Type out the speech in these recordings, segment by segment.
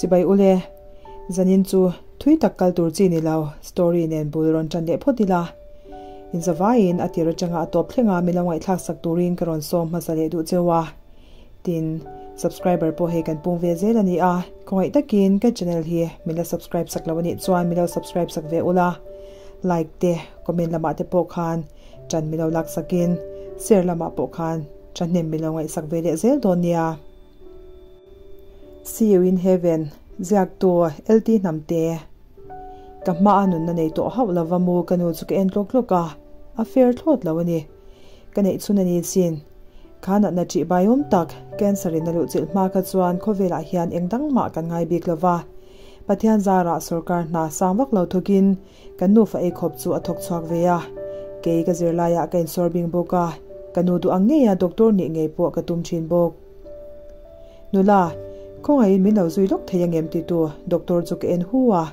Chibai ule, zanin chu thui tak kal tur chi ni lo, story nen bul rawn tan leh phawt ila. Inzavaiin a tir atanga a tawp thleng a mi lo ngaihthlak sak turin ka rawn sawm hmasa leh duh cheu a. Tin, subscriber pawh hei kan pung ve zel a ni a, khawngaih takin ka channel hi min la subscribe sak lo a nih chuan min lo subscribe sak ve ula, like te, comment lamah te pawh khan tan min lo lak sakin share lamah pawh khan thahnem min lo ngaihsak ve leh zel dawn nia. See you in heaven, ziaktu LT Hnamte. Ka hma a nunna nei tawh hauh lova mu ka nu chu ka en tlawk tlawk a, a fair thlawt lo a ni. Ka neih chhun a ni chin. Kha natna ṭih baiawm tak, cancer in a luh chilh hma kha chuan khawvelah hian eng dang mah kan ngai bik lova. Pathian zarah sorkar hna sang vak lo thawkin kan nufa ei khawp chu a thawk chhuak ve a. Kei ka zirlaiah ka insawr bing bawk a, ka nu duh ang ngeia doctor nih ngei pawh ka tum ṭhin bawk. Nula, khawngaihin min lo zui lawk thei angem titu doctor chu ka en hu a,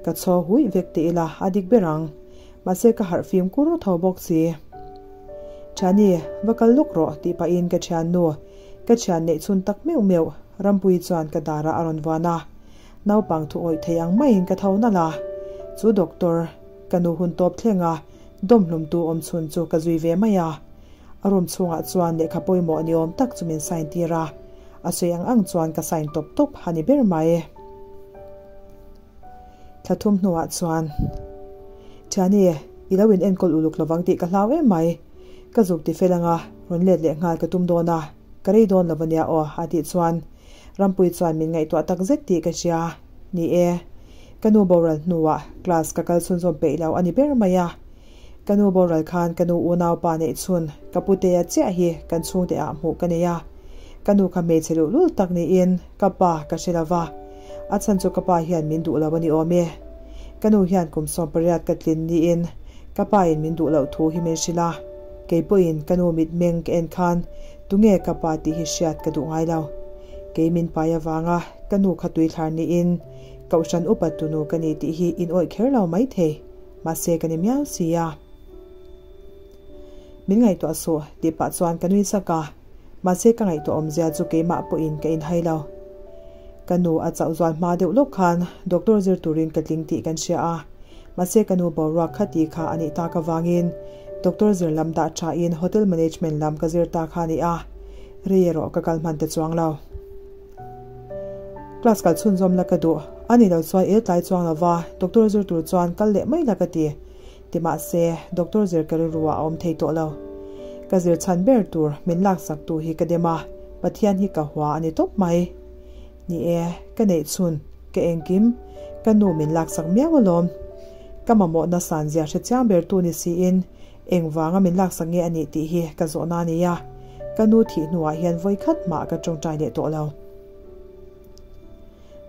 ka chhaw huih vek tih ila a dik ber ang. Mahse ka harh fim kur tho bawk si. Thiani, va kal lawk rawh tih pahin ka thiannu, ka thian neih chhun tak meuh meuh, Rampuii chuan ka darah a rawn vuan a. Naupang thu awih thei ang maiin ka tho nalh a. Chu doctor, ka nu hun tawp thleng a, dawmhlumtu awm chhun chu ka zui ve mai a. A room chhungah chuan lehkha pawimawh ni awm tak chu min sign tir a, a sawi ang ang chuan ka sign tawp tawp a ni ber mai. Thla thum hnuah chuan, Thiani, i lo in enkawl uluk lovang tih ka hlau em mai. Ka zuk ti fel anga rawn let leh nghal ka tum dawn a, ka rei dawn lo ania aw a tih chuan Rampuii chuan min ngaihtuah tak zet tih ka hria. Ni e, ka nu boral hnuah class ka kal chhunzawm peih lo a ni ber mai a. Ka nu boral khan ka nu unaupa neih chhun ka putea chiah hi kan chhungte ah hmuh ka nei a. Ka nu kha hmeichhe luhlul tak niin ka pa ka hre lo va, a chhan chu ka pa hian min duh lo a ni awm e. Ka nu hian kum 18 ka tlin niin ka pa in min duh loh thu hi min hrilh a, kei pawhin ka nu mitmeng ka en khan tunge ka pa tih hi hriat ka duh ngai lo. Kei min pai avanga ka nu kha tuithlar niin Kohhran upa tunu ka ni tih hi in awih kher lo maithei. Mahse ka ni miau si a. Min ngaihtuah suh tih pah chuan ka nui sak a, mahse ka ngaihtuah awmzia chu keimah pawhin ka inhai lo. Ka nu a chauh zual hma deuh lawk khan doctor zir turin ka tling tih kan hria a, mahse ka nu boruak kha tih kha a nih tak avangin doctor zir lam dah thain hotel management lam ka zir ta kha a ni a, rei erawh ka kal hman ta chuang lo. Class kal chhunzawm la ka duh. A ni lo chuan il tlai chuang lova doctor zir tur chuan kal leh mai la ka ti. Ti mahse, doctor zir ka rilruah a awm thei tawh lo. Ka zir chhan ber tur min laksak tu hi ka dem a, Pathian hi ka hua a ni tawp mai. Ni e, ka neih chhun, ka engkim, ka nu min laksak miau alawm. Ka mamawhna san zia hre chiang ber tu ni siin engvanga min laksak nge a nih tih hi ka zawhna a ni a. Ka nu thih hnuah hian vawi khat mah ka tawngtai leh tawh lo.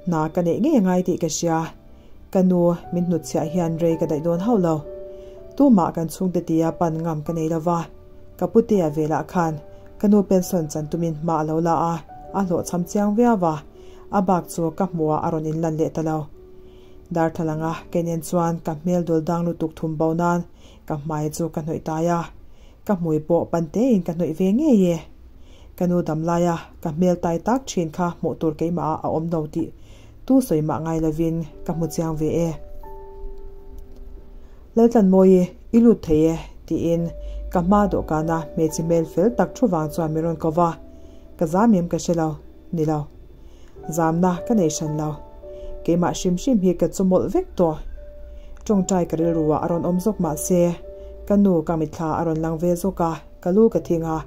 Hna ka neih ngei angai tih ka hria. Ka nu min hnutchhiah hian rei ka daih dawn hauh lo. Tumah kan chhungte tia pan ngam ka nei lova. Ka putea velah khan ka nu pension chan tumin hma a lo la a, a hlawhchham chiang viau a, a bak chu ka hmuhah a rawn inlan leh ta lo. Darthlalanga ka inen chuan ka hmel dul dang lutuk thum bo nan ka hmai chu ka hnawih tai a. Ka hmui pawh pan tein ka hnawih ve ngei e. Ka nu dam laia ka hmel tai tak thin kha hmuh tur keimah ah a awm lo tih tu sawi mah ngai lovin ka hmu chiang ve e. Laltlanmawi, i lut thei e, tiin ka hma dawhkana hmeichhe hmel fel tak thu vang chuan min rawn ko va. Ka zam em ka hre lo, ni lo. Zamna ka nei hran lo. Keimah hrim hrim hi ka chu mawlh vek tawh. Tawngtai ka rilru ah a rawn awm zawk mah se, ka nu ka mitthla a rawn lang ve zawk a, ka lu ka thing a.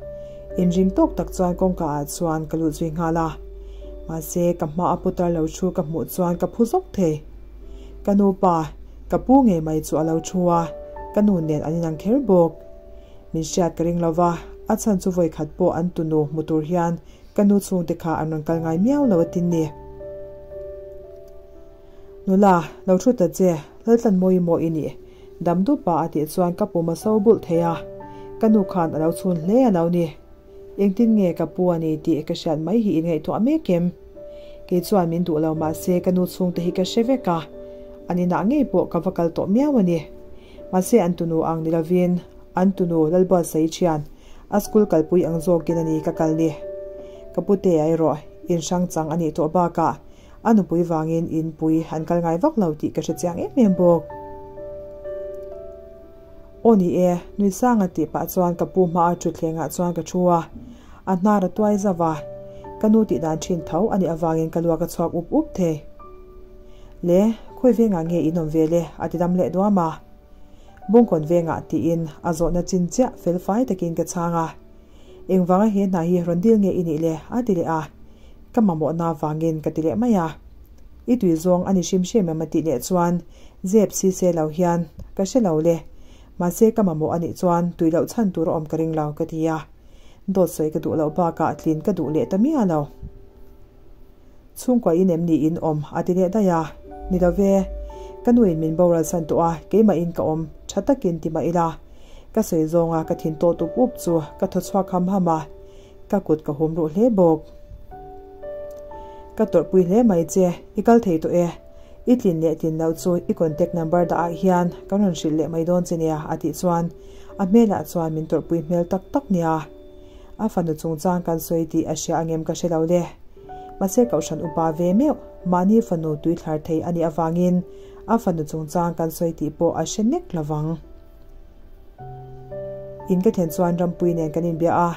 Inring tawk tak chuan kawngka ah chuan ka lut zui nghal a. Mahse, ka hma a putar lo thu ka hmuh chuan ka phu zawk thei. Ka nu pa, ka pu ngei mai chu a lo thu a, ka nu nen an inang kher bawk. Min hriat ka ring lova, a chhan chu vawikhat pawh an tunu hmu tur hian Ka nu chhungte kha an rawn kal ngai miau lo a tin ni. Nula, lo thu ta che, Laltlanmawi maw i nih? Dam dup pa a tih chuan ka pum a so bulh thei a. Ka nu khan a lo chhun hle a lo ni. Engtin nge ka pu a ni tih ka hriat mai hi inngaihtuah mek em? Kei chuan min duh lo mahse ka nu chhungte hi ka hre vek a, an inah ngei pawh ka va kal tawh miau a ni. Mahse an tunu ang ni lovin an tunu Lalbuatsaii thian a school kalpui ang zawkin a ni ka kal ni. Ka pute erawh in hrang chang a nih tawh bakah A nupui vangin in pui an kal ngai vak lo tih ka hre chiang em em bawk. Aw ni e, nui sanga tih pah chuan ka pu hmaa thutthleng ah chuan ka thu a, a hnar a tuai zauh a, ka nu tih dan thin tho a nih avangin ka luak a chhuak up up thei. Le, khawi vengah nge in awm ve le? a ti dam leh duam a. Bawngkawn vengah tiin a zawhna chin chiah fel fai takin ka chhang a. Engvanga he hna hi rawn dil nge i nih le? a ti leh a. Ka mamawhna vangin ka ti leh mai a. I tui zawng a ni hrim hrim em a tih leh chuan zep si se lo hian ka hre lo le. Mahse ka mamawh a nih chuan tui loh chhan tur a awm ka ring lo ka ti a. Dawt sawi ka duh loh bakah tlin ka duh leh ta miah lo. Chhungkua in em ni in awm a ti leh daih a. Ni lo ve. Ka nuin min boral san tawh a, keimahin ka awm tha takin ti mah ila. Ka sawi zawnga ka thin tawt up up chu ka thaw chhuak ham ham a. Ka kut ka hum ruh hle bawk. Ka tawrhpui hle mai che, i kal thei tawh e. I tlin leh tlin loh chu i contact number dah ah hian kan rawn hrilh leh mai dawn che nia a tih chuan a hmelah chuan min tawrhpui hmel tak tak nia. A fanu chungchang kan sawi tih a hria angem ka hre lo le. Mahse kohhran upa ve meuh, mahni fanu tuithlar thei a nih avangin a fanu chungchang kan sawi tih pawh a hre nek lovang. In ka thlen chuan Rampui nen kan inbia a,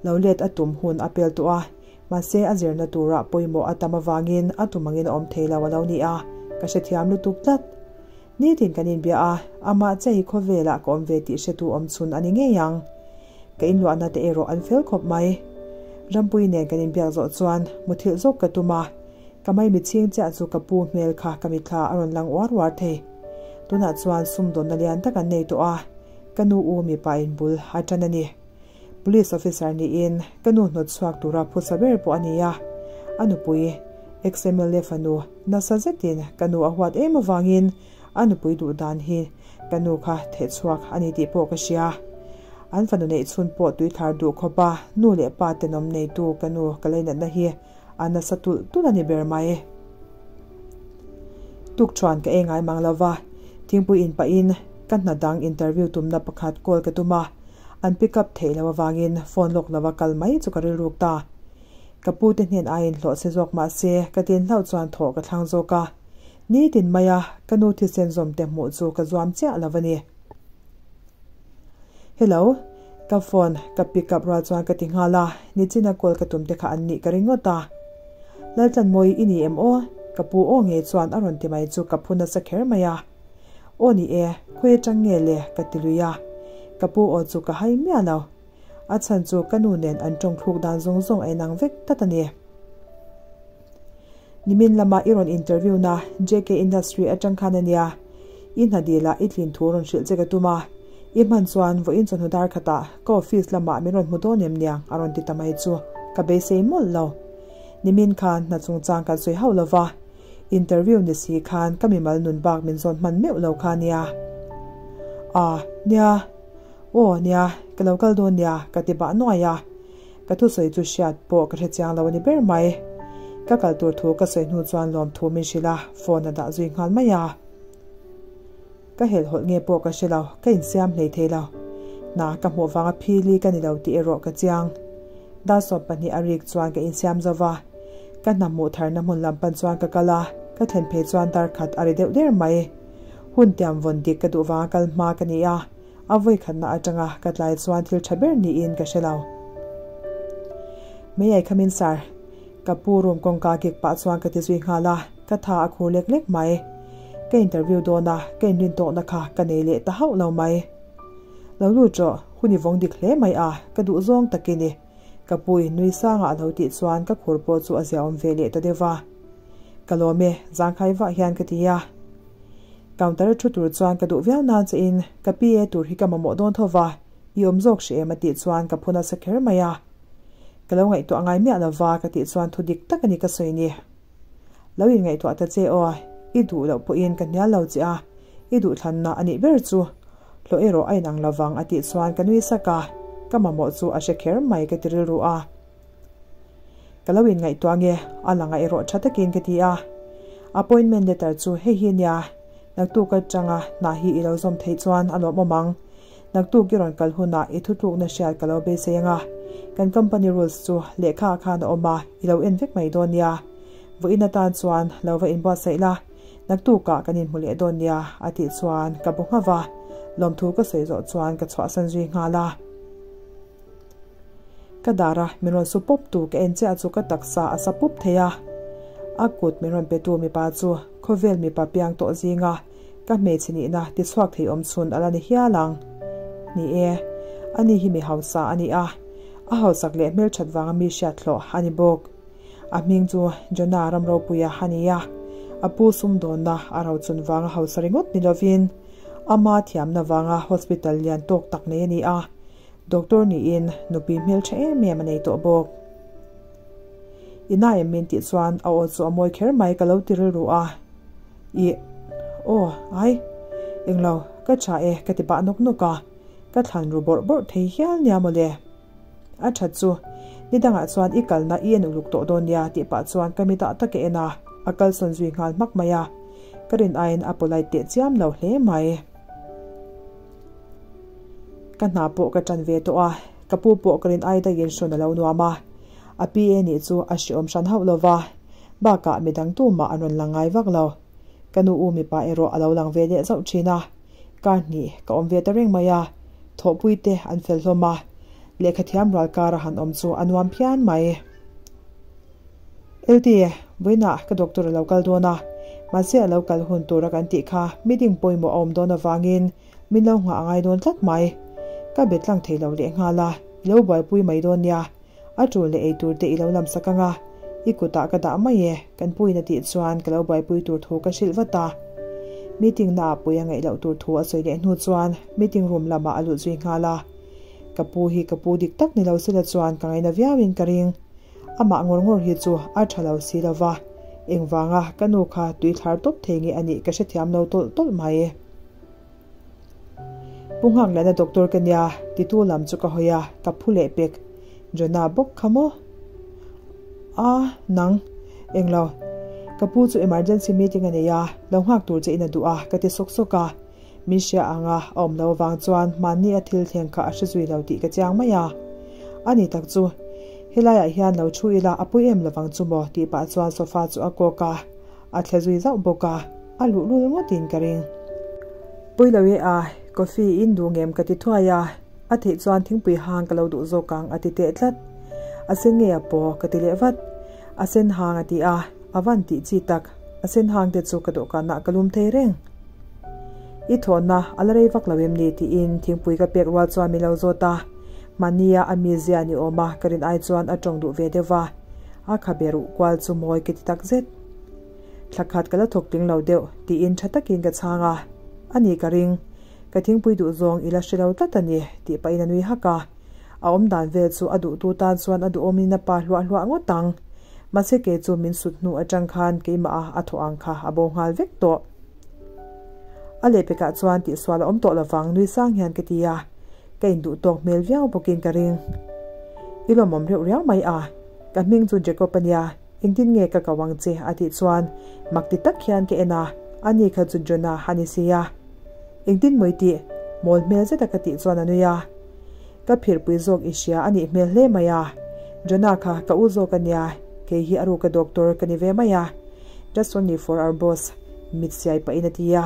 lo let a tum hun a pel tawh a, mahse a zirna turah pawimawh a tam avangin a tum angin a awm thei lo a lo ni a, ka hrethiam lutuk tlat. Nitin kan inbia a, amah che hi khawvelah ka awm ve tih hretu awm chhun a ni ngei ang. Ka inluahna te erawh an fel khawp mai. Rampui nen kan inbiak zawh chuan muthilh zawk ka tum a, Ka maimi chhing chiah chu ka pu hmel kha ka mitthla a rawn lang uar uar thei. Tunah chuan sumdawnna lian tak an nei tawh a, ka nu u mipa in bul a tan a ni. Police officer niin ka nu hnawt chhuak tura phusa ber pawh a ni a, a nupui ex-MLA fanu nasa zetin ka nu a huat em avangin a nupui duh dan hi ka nu kha theh chhuak a ni tih pawh ka hria. An fanu neih chhun pawh tuithlar duh khawpa nu leh pa tenawm neitu ka nu ka leinatna hi A nasa tulh tulh a ni ber mai. Tukṭhuan ka ei ngai mang lo va, thingpui in pahin ka hna dang interview tumna pakhat call ka tum a, an pick up theih loh avangin phone lawk lova kal mai chu ka rilruk ta. Ka pu te hnen aiin hlawh se zawk mah se ka tin hlauh chuan thawh ka thlang zawk a, nitin maia ka nu thisen zawm te hmuh chu ka zuam chiah lo a ni. Hello, ka phone ka pick up rual chuan ka ti nghal a, nichina call ka tum te kha an nih ka ring ngawt a. Laltlanmawi i ni em aw? Ka pu aw ngei chuan a rawn ti mai chu ka phu nasa kher mai a. Aw ni e, khawi atang nge le? ka ti lui a. Ka pu aw chu ka hai miah lo. A chhan chu ka nu nen an tawng thluk dan zawng zawng a inang vek tlat a ni. Nimin lama i rawn interview na JK Industry atang khan a nia. I hna dil ah i tlin thu rawn hrilh che ka tum a. I hman chuan vawiin chawhnu dar khatah ka office lamah min rawn hmu dawn em niang a rawn ti ta mai chu ka beisei mawlh lo. Nimin khan hna chungchang kan sawi hauh lova, interview ni si khan ka mimal nun bak min zawn hman meuh lo kha nia. Ah, nia. Aw, nia, ka lo kal dawn nia ka ti bah nuai a. Ka thusawi chu hriat pawh ka hre chiang lo a ni ber mai. Ka kal tur thu ka sawi hnu chuan lawmthu min hrilh a, phone a dah zui nghal mai a. Ka helhhawlh nge pawh ka hre lo, ka insiam hlei thei lo. Hna ka hmuh vanga phili ka ni lo tih erawh ka chiang. Dar 12 a rik chuan ka insiam zo va, ka hna hmuh tharna hmun lam pan chuan ka kal a, ka thlen phei chuan dar khat a ri deuh der mai. Hun tiam vawn dik ka duh vanga kal hma ka ni a, A vawi khatna atanga ka tlai chuan thil tha ber niin ka hre lo. Mei ai khamin sir, ka pu room kawngka kik pah chuan ka ti zui nghal a, ka tha a khur lek lek mai. Ka interview dawn a, ka inrin tawkna kha ka nei leh ta hauh lo mai. Lo lut rawh, hun i vawng dik hle mai a, ka duh zawng tak i ni. Ka pu in nui sangah a lo tih chuan ka khur pawh chu a ziaawm ve leh ta deuh va. Ka lawm e, zangkhai vah hian ka ti a. Counter a thu tur chuan ka duh viau nan che in ka PA tur hi ka mamawh dawn tho va, i awm zawk hre em a tih chuan ka phu nasa kher mai a. Ka lo ngaihtuah ngai miah lo va ka tih chuan thu dik tak a ni ka sawi ni. Lo in ngaihtuah ta che aw, i duh loh pawhin ka hnial lo che a, i duhthlanna a nih ber chu. Hlawh erawh a inang lovang a tih chuan ka nui sak a, ka mamawh chu a hre kher mai ka ti rilru a. Ka lo inngaihtuah nge, a lang a erawh tha takin ka ti a. Appointment letter chu hei hi nia, naktuk atanga hna hi i lo zawm theih chuan a lawmawm ang. Naktuk i rawn kal hunah i thutlukna hriat ka lo beisei ang a. Kan company rules chu lehkha ah khan a awm a, i lo en vek mai dawn nia. Vawiin atan chuan lo va inbuatsaih la, naktukah kan inhmu leh dawn nia a tih chuan ka bu nghauh a, lawmthu ka sawi zawh chuan ka chhuahsan zui nghal a. Ka dar a min rawn su pawp tu ka en chiah chu ka taksa a sa pup thei a, a kut min rawn pe tu mipa chu khawvel mipa piang tawh zinga ka hmeichhe nihna tichhuak thei awm chhun a la ni hial ang. Ni e, ani hi mi hausa a ni a, a hausak leh hmelthat vanga mi hriathlawh a ni bawk. A hming chu Jonah Ramropuia a ni a, a pu sumdawnna a rochun vanga hausa ringawt ni lovin ama thiamna vanga hospital lian tawk tak nei a ni a, doctor niin nupui hmeltha em em a nei tawh bawk. Ina em min tih chuan a aw chu a mawi kher mai ka lo ti rilru a, Ih, aw, ai, englo, ka tha e ka ti pah nawk nawk a, ka thlan ru bawrh bawrh thei hial nia mawle. A that chu, nidangah chuan i kalna i en uluk tawh dawn nia tih pah chuan ka mitah tak a en a, a kalsawn zui nghal hmak mai a, ka rin aiin a polite teh chiam lo hle mai. Ka hna pawh ka tan ve tawh a, ka pu pawh ka rin ai daihin hrawn a lo nuam a, a PA nih chu a hreawm hran hauh lo va, bakah midang tumah an rawn lang ngai vak lo. Ka nu u mipa erawh a lo lang ve leh zauh thin a. Kar hnih ka awm ve ta reng mai a, thawhpui te an fel hlawm a, lehkha thiam rual kar a han awm chu a nuam phian mai. LT, vawiinah ka doctor a lo kal dawn a, mahse a lo kal hun tura kan tih kha meeting pawimawh a awm dawn avangin min lo nghah a ngai dawn tlat mai. Ka bet tlang thei lo leh nghal a, i lo buaipui mai dawn nia. A tul leh ei tur te i lo lam sak ang a, i kutah ka dah mai e, kan puiin a tih chuan ka lo buaipui tur thu ka hrilh vat a. Meeting naah pui a ngaih loh tur thu a sawi leh hnu chuan meeting room lamah a lut zui nghal a. Ka pu hi ka pu dik tak ni lo sila chuan ka ngaina viauin ka ring. Amah ngawr ngawr hi chu a tha lo si lo va, engvanga ka nu kha tui thlar tawp thei nge a nih ka hrethiam lo tawlh tawlh mai. Pu Nghakliana doctor ka nia, titu lam chu ka hawi a, ka phu leh pek. Jonah bawk kha maw? A, nang. Englo. Ka pu chu emergency meeting a nei a, lo nghak tur che in a duh a, ka ti sawk sawk a. Min hria anga a awm lo avang chuan mahni a thil thleng kha a hre zui lo tih ka chiang mai a. A ni tak chu, helaiah hian lo thu ila a pui em lovang chu maw tih pah chuan sofa chu a kawk a, a thle zui zauh bawk a, a luh lul ngawtin ka ring. Pui lo e a, coffee in duh ngem ka ti thuai a, a theih chuan thingpui hang ka lo duh zawk ang a ti teh tlat. A sen nge a paw ka ti leh vat. A sen hang a ti a, a van tih chi tak, a sen hang te chu ka dawhkanah ka lum thei reng. I thawhna a la rei vak lo em ni tiin thingpui ka pek rual chuan min lo zawt a, mahnia a mizia ni awm a ka rin ai chuan a tawng duh ve deuh va, a khabe ruh kual chu mawi ka ti tak zet. Thla khat ka la thawk tling lo deuh tiin tha takin ka chhang a, a ni ka ring, ka thingpui duh zawng i la hre lo tlat a ni tih pahin a nui hak a, a awm dan vel chu a duhtu tan chuan a duhawmin a pa hluah hluah ngawt ang, mahse kei chu min sut hnu atang khan keimah a a thawh ang kha a bo nghal vek tawh. A lehpekah chuan tihsual a awm tawh lovang nui sang hian ka ti a, ka induh tawk hmel viau bawkin ka ring. I lawmawm reuh riau mai a, ka hming chu Jacob a nia, engtin nge ka ko ang che a tih chuan mak ti tak hian ka en a, ani kha chu Jonah a ni si a. Engtin maw i tih? Mawl hmel zeta ka tih chuan a nui a. Ka phirpui zawk i hria a nih hmel hle mai a, Jonah kha ka u zawk a nia, kei hi a ruka doctor ka ni ve mai a, just only for our boss, mit siai pahin a ti a.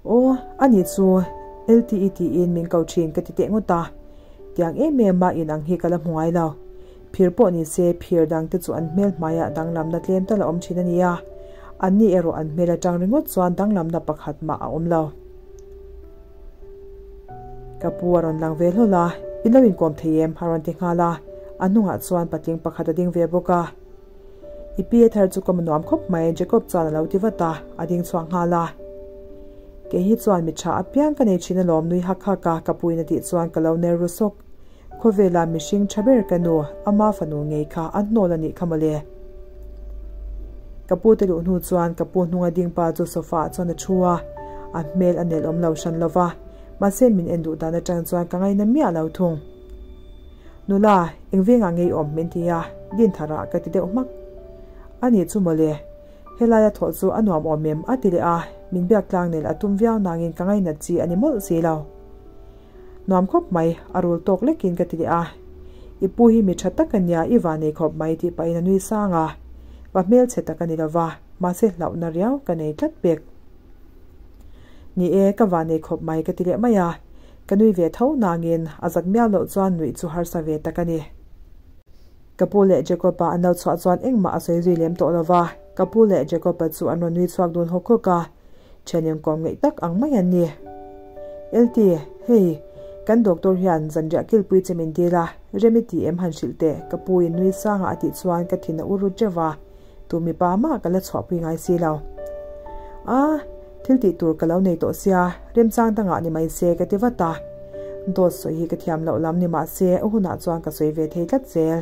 Aw, ani chu LTE tiin min ko thin ka ti teh ngawt a, tiang em em a in ang hi ka la hmu ngai lo. Phir pawh ni se phir dang te chu an hmel hmaiah danglamna tlem tal a awm thin a nia, anni erawh an hmel atang ringawt chuan danglamna pakhat mah a awm lo. Ka pu a rawn lang ve hlawl a, in lo inkawm thei em? a rawn ti nghal a, a hnungah chuan patling pakhat a ding ve bawk a. I pi a thar chu ka nuam khawp mai, Jacob chuan a lo ti vat a, a ding chhuak nghal a. Kei hi chuan mi tha apiang ka nei thin alawm nui hak hak a, ka puin a tih chuan ka lo ner ru sawk. Khawvela mihring tha ber ka nu, ama fanu ngei kha a hnawl a nih kha mawle. Ka pu te luh hnu chuan ka pu hnunga ding pa chu sofa ah chuan a thu a, a hmel a nelawm lo hran lo va, mahse min en duh dan atang chuan ka ngaina miah lo thung. Nula, eng vengah ngei awm min ti a, din tharah ka ti deuh hmak. A nih chu mawle, helaia thawh chu a nuam awm em a ti leh a, min biak tlang nel a tum viau nangin ka ngainat chi a ni mawlh si lo. Nuam khawp mai, a rul tawk lekin ka ti leh a. I pu hi mi tha tak a nia, i vanei khawp mai tih pahin a nui sang a. Va hmelchhe tak a ni lova, mahse hlauhna riau ka nei tlat pek. Ni e, ka vanei khawp mai ka ti leh mai a. Ka nui ve tho nangin a zat miau loh chuan nuih chu harsa ve tak a ni. Ka pu leh Jacob-a an lo chhuah chuan engmah a sawi zui lem tawh lova, ka pu leh Jacob-a chu an rawn nui chhuak dun hawk hawk a. Thian inkawm ngeih tak ang mai an ni. LT, hei, kan doctor hian zanriah kilpui che min dil a, rem i ti em han hrilh teh, ka pu in nui sanga a tih chuan ka thin a ur ru teuh a, tu mipa mah ka la chhuahpui ngai si lo. A, thil tih tur ka lo nei tawh sia, remchang dangah ni mai se ka ti vat a. Dawt sawi hi ka thiam loh lam ni mah se a hunah chuan ka sawi ve thei tlat zel.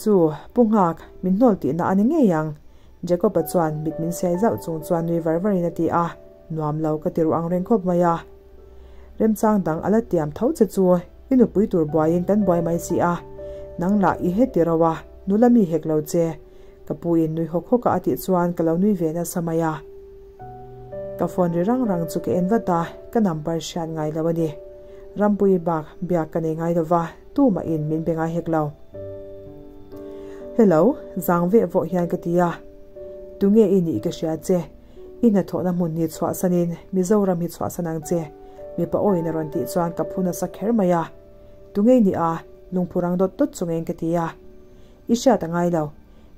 Chu, Pu Nghak, min hnawl tihna a ni ngei ang. Jacob-a chuan mit min siai zauh chung chuan nui var varin a ti a, nuam lo ka ti ruh ang reng khawp mai a. Remchang dang a la tiam tho che chu i nupui tur buaiin kan buai mai si a, nang lah i heti ro a, nula mi hek lo che, ka pu in nui hawk hawk a a tih chuan ka lo nui ve nasa mai a. Ka phone ri rang rang chu ka en vat a, ka number hriat ngai lo a ni. Rampui bak biak ka nei ngai lo va, tumah in min be ngai hek lo. Hello, zang veh vawh hian ka ti a. Tunge i nih ka hria che, i hnathawhna hmun hi chhuahsanin Mizoram hi chhuahsan ang che, mipa awiin a rawn tih chuan ka phu nasa kher mai a. Tunge i nih a, lungphu rang dawt dawt chungin ka ti a. I hriat a ngai lo,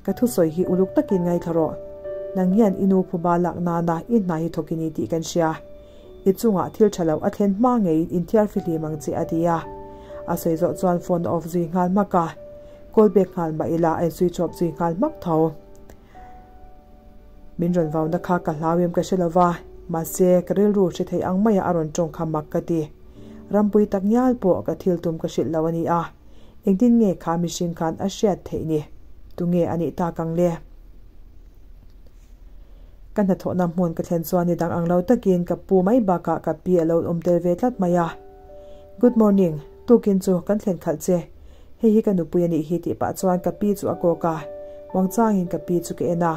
ka thusawi hi uluk takin ngaithla rawh. Nang hian i nu phuba lak nana i hna hi thawk i ni tih kan hria. I chungah thil tha lo a thlen hma ngeiin inthiar fihlim ang che a ti a. A sawi zawh chuan phone a off zui nghal hmak a. Call back nghal mah ila a inzui chawp zui nghal hmak tho. Min rawn vauna kha ka hlau em ka hre lo va, mahse ka rilru hre thei ang maia a rawn tawng kha mak ka ti. Rampui tak ngial pawh ka thil tum ka hrilh lo a ni a. Engtin nge kha mihring khan a hriat theih ni? Tunge a nih tak ang le? Ka hnathawhna hmun ka thlen chuan ni dang ang lo takin ka pu mai bakah ka pi a lo awm tel ve tlat mai a. Good morning, tukin chu kan thlen khalh che. Hei hi ka nupui a nih hi tih pah chuan ka pi chu a kawk a, muangchangin ka pi chu ka en a,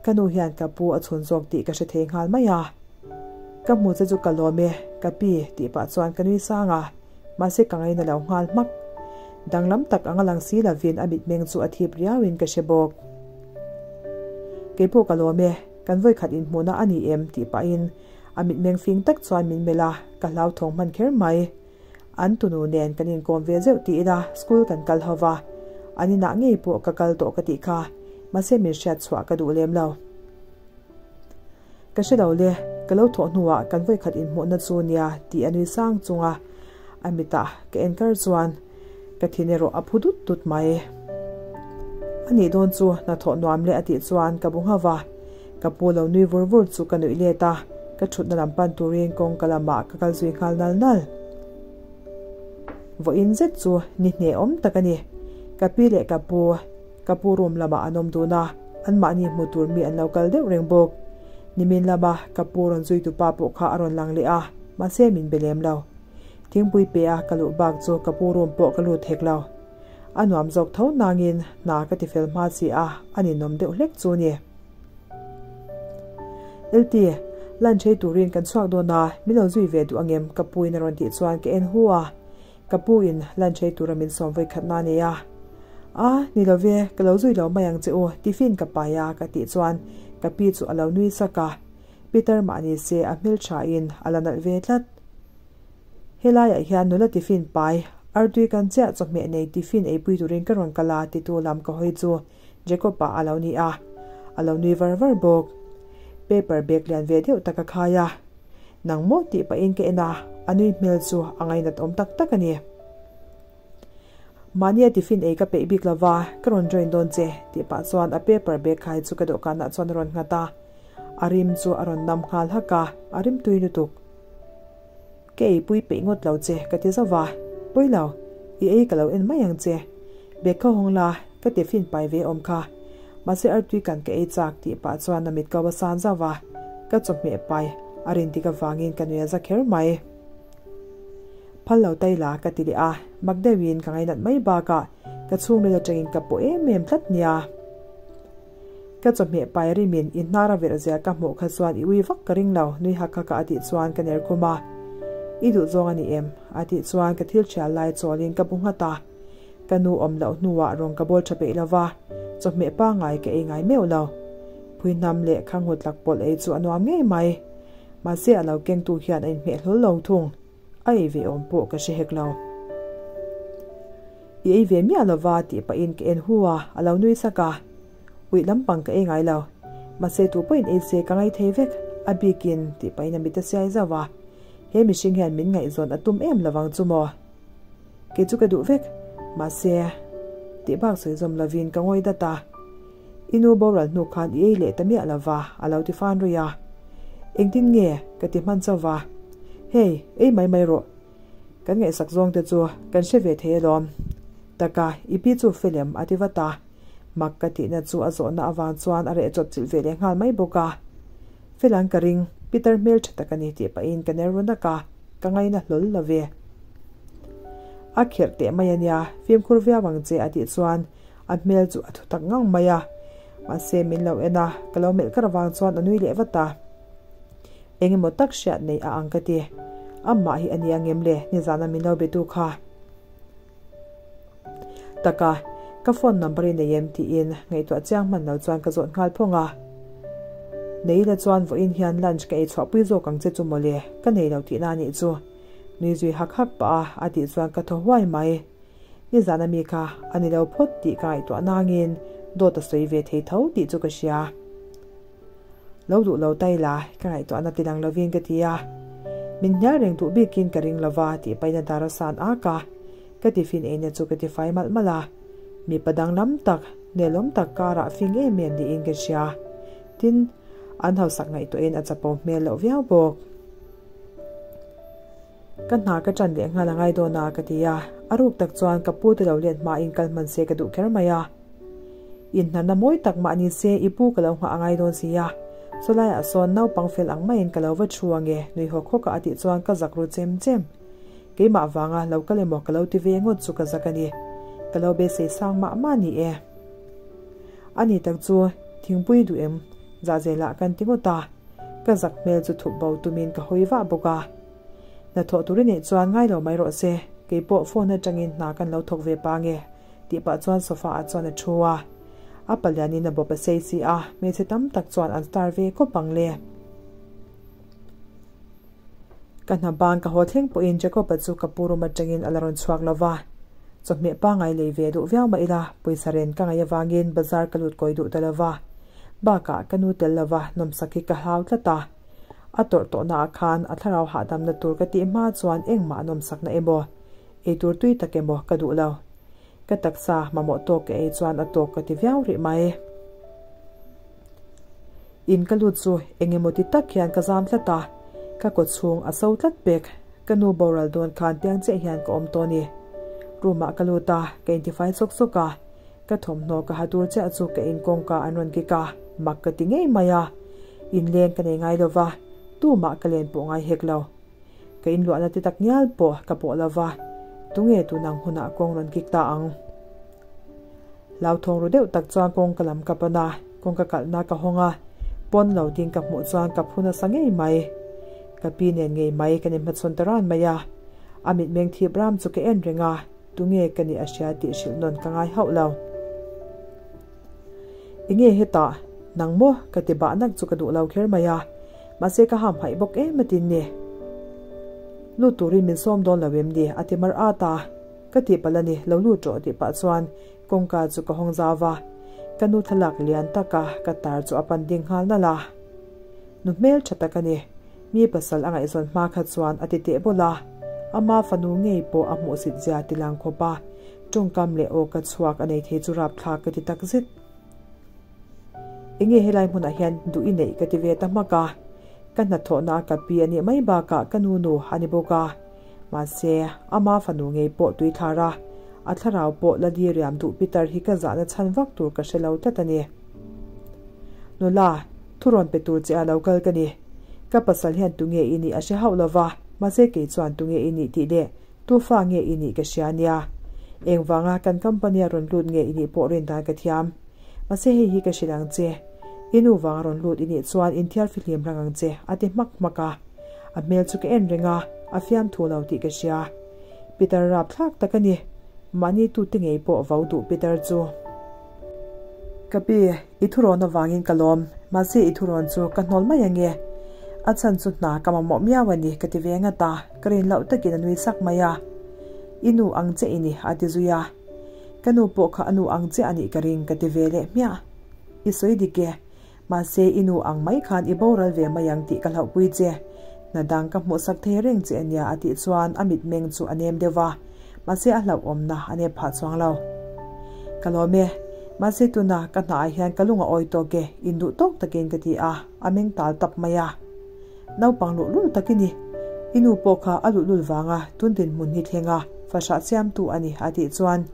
ka nu hian ka pu a chhun zawk tih ka hre thei nghal mai a. Ka hmu che chu ka lawm e, ka pi tih pah chuan ka nui sang a, mahse ka ngaina lo nghal hmak. Danglam tak ang a lang si lovin a mitmeng chu a thip riauin ka hre bawk. Keipawh ka lawm e, kan vawikhat inhmuhna a ni em tih pahin a mitmeng fing tak chuan min melh a, ka hlauthawng hman kher mai. An tunu nen kan inkawm ve zeuh ti ila school kan kal ho va, an inah ngei pawh ka kal tawh ka tih kha, mahse min hriat chhuah ka duh lem lo. Ka hre lo le, ka lo thawh hnuah kan vawikhat inhmuhna chu nia tih a nui sang chung a, a mitah ka en kar chuan ka thin erawh a phu dut dut mai. A nih dawn chu hnathawh nuam leh a tih chuan ka bu nghauh va, ka pu lo nui vur vur chu ka nuih let a, ka thutna lam pan turin kawngka lamah ka kal zui nghal nal nal. Vawiin zet chu ni hnehawm tak a ni, ka pi leh ka pu. Ka pu room lamah an awm dun a, anmahni hmu tur mi an lo kal deuh reng bawk. Nimin lama ka pu rawn zuitu pa pawh kha a rawn lang leh a, mahse min be lem lo. Thingpui pe a ka luh bak chu ka pu room pawh ka lut hek lo. A nuam zawk tho nangin hna ka ti fel hma si a, a ninawm deuh hlek chu ni. LT, lunch ei turin kan chhuak dawn a, min lo zui ve duh angem? ka pu in a rawn tih chuan ka en hu a. Ka pu in lunch ei tura min sawm vawi khat na nei a. A, ni lo ve, ka lo zui lo mai ang che u, tiffin ka pai a ka tih chuan ka pi chu a lo nui sak a. Peter mah ni se a hmel tha in a la nalh ve tlat. Helaiah hian nula tiffin pai, artui kan chiah chawhmeh nei tiffin eipui turin ka rawn kal a titu lam ka hawi chu Jacob-a a lo ni a, a lo nui var var bawk. Paper bag lian ve deuh tak a khai a. Nang maw tih pahin ka en a, a nui hmel chu a ngainat awm tak tak a ni. Mahnia tiffin ei ka peih bik lova, ka rawn join dawn che tih pah chuan a paper bag khai chu ka dawhkanah chuan a rawn nghat a. A rim chu a rawn nam nghal hak a, a rim tui lutuk. Ka eipui peih ngawt lo che ka ti zauh va, Pawi lo, i ei ka lo en mai ang che. Bag kha hawng la, ka tiffin pai ve awm kha. Mahse artui kan ka ei chak tih pah chuan a mit ko a san zauh va, ka chawhmeh pai a rin dik avangin ka nui a za kher mai. Phal lo tai la ka ti leh a, mak deuhin ka ngainat mai bakah ka chhungril atangin ka pawh em em tlat nia. Ka chawhmeh pai rimin i hnar a verh zia ka hmuh kha chuan i ui vak ka ring lo, nui hak hak a a tih chuan ka ner khum a. I duh zawng a ni em? A tih chuan ka thil thial lai chawlin ka bu nghat a. Ka nu awm loh hnuah rawn ka bawl tha peih lo va, chawhmeh pangngai ka ei ngai meuh lo. Phuihnam leh khanghut lak pawlh ei chu a nuam ngei mai. Mahse a lo kengtu hian a inhmeh hlawl lo thung. A ei ve awm pawh ka hre hek lo. I ei ve miah lo va tih pahin ka en hu a, a lo nui sak a. Uih lampang ka ei ngai lo. Mahse tu pawhin ei se ka ngai thei vek, a bikin tih pahin a mit a siai zauh a. He mihring hian min ngaihzawn a tum em lovang chu maw? Kei chu ka duh vek, mahse tih bak sawi zawm lovin ka ngawi dat a. I nu boral hnu khan i ei leh ta miah lo va, a lo ti fan rui a. Engtin nge ka ti hman chauh va? Hei, ei mai mai rawh. Kan ngaihsak zawng te chu kan hre ve thei alawm. Taka, i pi chu fel em? a ti vat a. Mak ka tihna chu a zawhna avang chuan a reh chawp chilh ve leh nghal mai bawk a. Fel ang ka ring, Peter hmel tha tak a ni tih pahin ka ner run ak a, ka ngaina hlawl lo ve. A kherh teh mai a nia, fimkhur viau ang che a tih chuan a hmel chu a thu tak ngang mai a. Mahse min lo en a, ka lo melh kar avang chuan a nui leh vat a. Eng emaw tak hriat nei a ang ka ti. Amah hi a ni ang em le, nizana min lo be tu kha. Taka, ka phone number i nei em tiin ngaihtuah chiang hman lo chuan ka zawt nghal phawng a. Nei ila chuan vawiin hian lunch ka ei chhuahpui zawk ang che chu mawle, ka nei lo tihna a nih chu. Nui zui hak hak pah a a tih chuan ka thaw huai mai. Nizan ami kha a ni lo phawt tih ka ngaihtuah nangin dawt a sawi ve thei tho tih chu ka hria. Lo duh lo ta ila, ka ngaihtuahna ti lang lovin ka ti a. Min hnial reng duh bikin ka ring lova tih paina dar a san ak a, ka tiffin eina chu ka tifai malh malh a. Mipa danglam tak, nelawm tak karah fing em em niin ka hria. Tin, an hausak ngaihtuahin a chapo hmel loh viau bawk. Ka hna ka ṭan leh nghal a ngai dawn a ka ti a, a ruk tak chuan ka pu te lo let hmain kal hman se ka duh kher mai a. Inhnarna mawi tak mah ni se i pu ka lo nghah a ngai dawn si a, chulaiah sawn naupang fel ang maiin ka lo va thu ange nui hawk hawk a a tih chuan ka zak ru chem chem. Keimah vanga lo kal emaw ka lo ti ve ngawt chu ka zak a ni. Ka lo beisei sang mah mah ni e. A ni tak chu thingpui duh em? Zahzelah kan ti ngawt a, ka zak hmel chu thup bo tumin ka hawi vah bawk a. Hnathawh tur i neih chuan ngai lo mai rawh se, keipawh phone atangin hna kan lo thawk ve pa nge tih pah chuan sofa ah chuan a thu a. A palianin a bawp a sei si a, hmeichhe tam tak chuan an star ve khawp ang le. Ka hna ban ka haw thleng pawhin Jacob-a chu ka pu room atangin a la rawn chhuak lo va. Chawhmeh pangngai lei ve duh viau mah ila, pawisa ren ka ngaih avangin bazar ka lut kawi duh ta lo va. Bakah ka nu tel lova nawmsak hi ka hlau tlat a. A tawrh tawhna ah khan a thlarau hahdamna tur ka tih hma chuan engmah nawmsakna emaw, eitur tui tak emaw ka duh lo. Ka taksa mamawh tawk ka ei chuan a tawk ka ti viau rih mai. In ka lut chu eng emaw ti tak hian ka zam tlat a, ka kaw chhung a so tlat pek. Ka nu boral dawn khan piang chiah hian ka awm tawh a ni. Room ah ka lut a, ka intifai sawk sawk a. Ka thawmhnaw ka ha tur chiah chu ka in kawngka an rawn kik a, mak ka ti ngei mai a. Inleng ka nei ngai lo va, tumah ka len pawh ngai hek lo. Ka inluahna ti tak ngial pawh ka pawh lo va, tunge tunang hunah kawng rawn kik ta ang? Hlauthawng ru deuh tak chuan kawngka lam ka pan a, kawngka kalhna ka hawng a, pawn lo ding ka hmuh chuan ka phu nasa ngei mai. Ka pi nen ngei mai kan inhmachhawn ta ran mai a, a mitmeng thip ram chu ka en reng a. Tunge ka nih a hria tih hrilh nawn ka ngai hauh lo. Enge hetah, nang maw ka ti bah nak chu ka duh lo kher mai a, mahse ka ham haih bawk em a tin ni. Lut turin min sawm dawn lo em ni a ti mar at a, ka tih palh a ni lo lut rawh tih pah chuan kawngka chu ka hawng zau va, ka nu thlalak lian taka ka tar chu a pan ding nghal nalh a. Nu hmel tha tak a ni. Mi pasal a ngaihzawn hma kha chuan a ti teh bawlh a, ama fanu ngei pawh a hmuhsit zia ti lang khawp a, tawngkam leh aw ka chhuak a nei thei chu rapthlak ka ti tak zet. Enge helai hmunah hian duh i neih ka ti ve ta hmak a, ka hnathawhna a ka pi a nih mai bakah ka nu nu a ni bawk a, mahse ama fanu ngei pawh tui thlar a, a thlarau pawh la di riam duh Peter hi ka zahna chhan vak tur ka hre lo tlat a ni. Nula, thu rawn pe tur che a lo kal ka ni. Ka pasal hian tunge i nih a hre hauh lo va, mahse kei chuan tunge i nih tih leh tu fa nge i nih ka hria nia. Engvanga kan company a rawn lut nge i nih pawh rin dan ka thiam. Mahse hei hi ka hrilh ang che, i nu vanga rawn lut i nih chuan inthiar fihlim rang ang che, a ti hmak hmak a. A hmel chu ka en reng a, A fiamthu lo tih ka hria. Pitar rapthlak tak a ni. Mahni tute ngei pawh vau duh pitar chu. Ka pi, i thurawn avangin ka lawm. Mahse i thurawn chu ka hnawl mai ange. A chhan chu hna ka mamawh miau a ni ka ti ve ngat a, ka rin loh takin a nui sak mai a. I nu ang che i ni a ti zui a. Ka nu pawh kha a nu ang che a nih ka ring ka ti ve leh hmiah. I sawi dik e. Mahse i nu ang mai khan i boral ve mai ang tih ka hlauhpui che. Hna dang ka hmuhsak thei reng che ania a tih chuan a mitmeng chu a nem deuh va, mahse a hlauhawmna a nep phah chuang lo. Ka lawm e. Mahse tuna ka hnaah hian ka lung a awi tawk e, induh tawk takin ka ti a, a meng tal tap mai a. Naupang luhlul tak i ni. I nu pawh kha a luhlul vanga tun dinhmun hi thleng a, fahrah siamtu a ni a tih chuan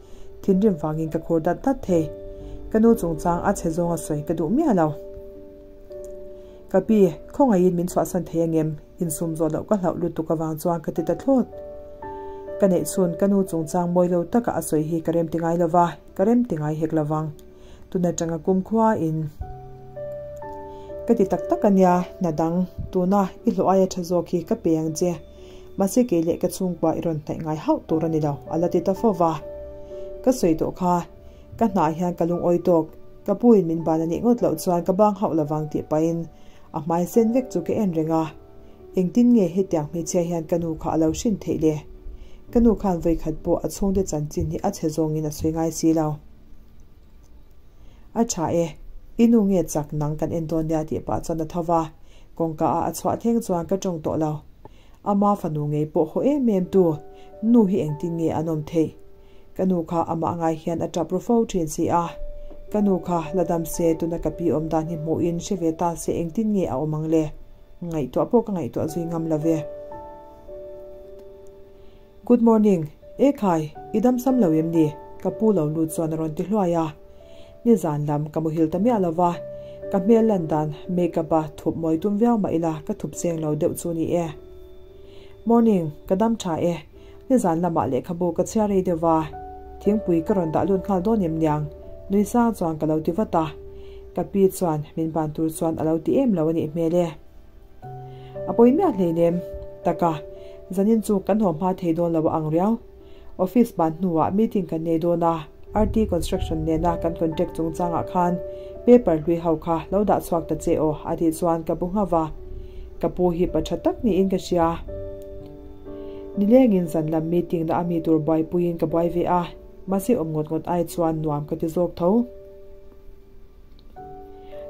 thinrim vangin ka khur dat dat thei. Ka nu chungchang a chhe zawnga sawi ka duh miah lo. Ka pi, khawngaihin min chhuahsan thei angem? Insum zawh loh ka hlauh lutuk avang chuan ka ti ta thlawt. Ka neih chhun ka nu chungchang mawi lo taka a sawi hi ka rem ti ngai lo va, ka rem ti ngai hek lovang. Tun atanga kumkhua in ka ti tak tak ania, hna dang tuna i hlawh aia tha zawk hi ka pe ang che, mahse kei leh ka chhungkua i rawn hnaih ngai hauh tur a ni lo, a la ti ta fo va. Ka sawi tawh kha, ka hnah hian ka lungawi tawk, ka pu in min ban a nih ngawt loh chuan ka bang hauh lovang tih pahin a hmai sen vek chu ka en reng a, engtin nge hetiang hmeichhia hian ka nu kha a lo hrin theih le? Ka nu khan vawikhat pawh a chhungte chanchin hi a chhe zawngin a sawi ngai si lo. A tha e, i nu nge chak nang kan en dawn nia tih pah chuan a tho va, kawngka ah a chhuah thleng chuan ka tawng tawh lo. Ama fanu ngei pawh haw em em tu, nu hi engtin nge an awm theih? Ka nu kha amah ngai hian a tap ru fo thin si a, ka nu kha la dam se tuna ka pi awm dan hi hmuhin hre ve ta se engtin nge a awm ang le? Ngaihtuah pawh ka ngaihtuah zui ngam lo ve. Good morning, E khai, i dam sam lo em ni? Ka pu lo lut chuan a rawn ti hluai a. Nizan lam ka muhil ta miah lo va, ka hmel lan dan make up a thup mawi tum viau mah ila ka thup cheng lo deuh chu ni e. Morning, ka dam tha e, nizan lamah lehkhabu ka chhiar rei deuh va, thingpui ka rawn dah lut nghal dawn em niang? Nui sang chuan ka lo ti vat a. Ka pi chuan min ban tur chuan a lo ti em lo a nih hmel e. A pawi miah hleinem. Taka, zanin chu kan haw hma thei dawn lo a ang riau. Office ban hnuah meeting kan nei dawn a, RT Construction nena kan contract chungchangah khan paper hlui ho kha lo dah chhuak ta che aw a tih chuan ka bu nghauh a. Ka pu hi pa tha tak niin ka hria. Nilengin zan lam meeting na a mi tur buaipuiin ka buai ve a, mahse awm ngawt ngawt ai chuan nuam ka ti zawk tho.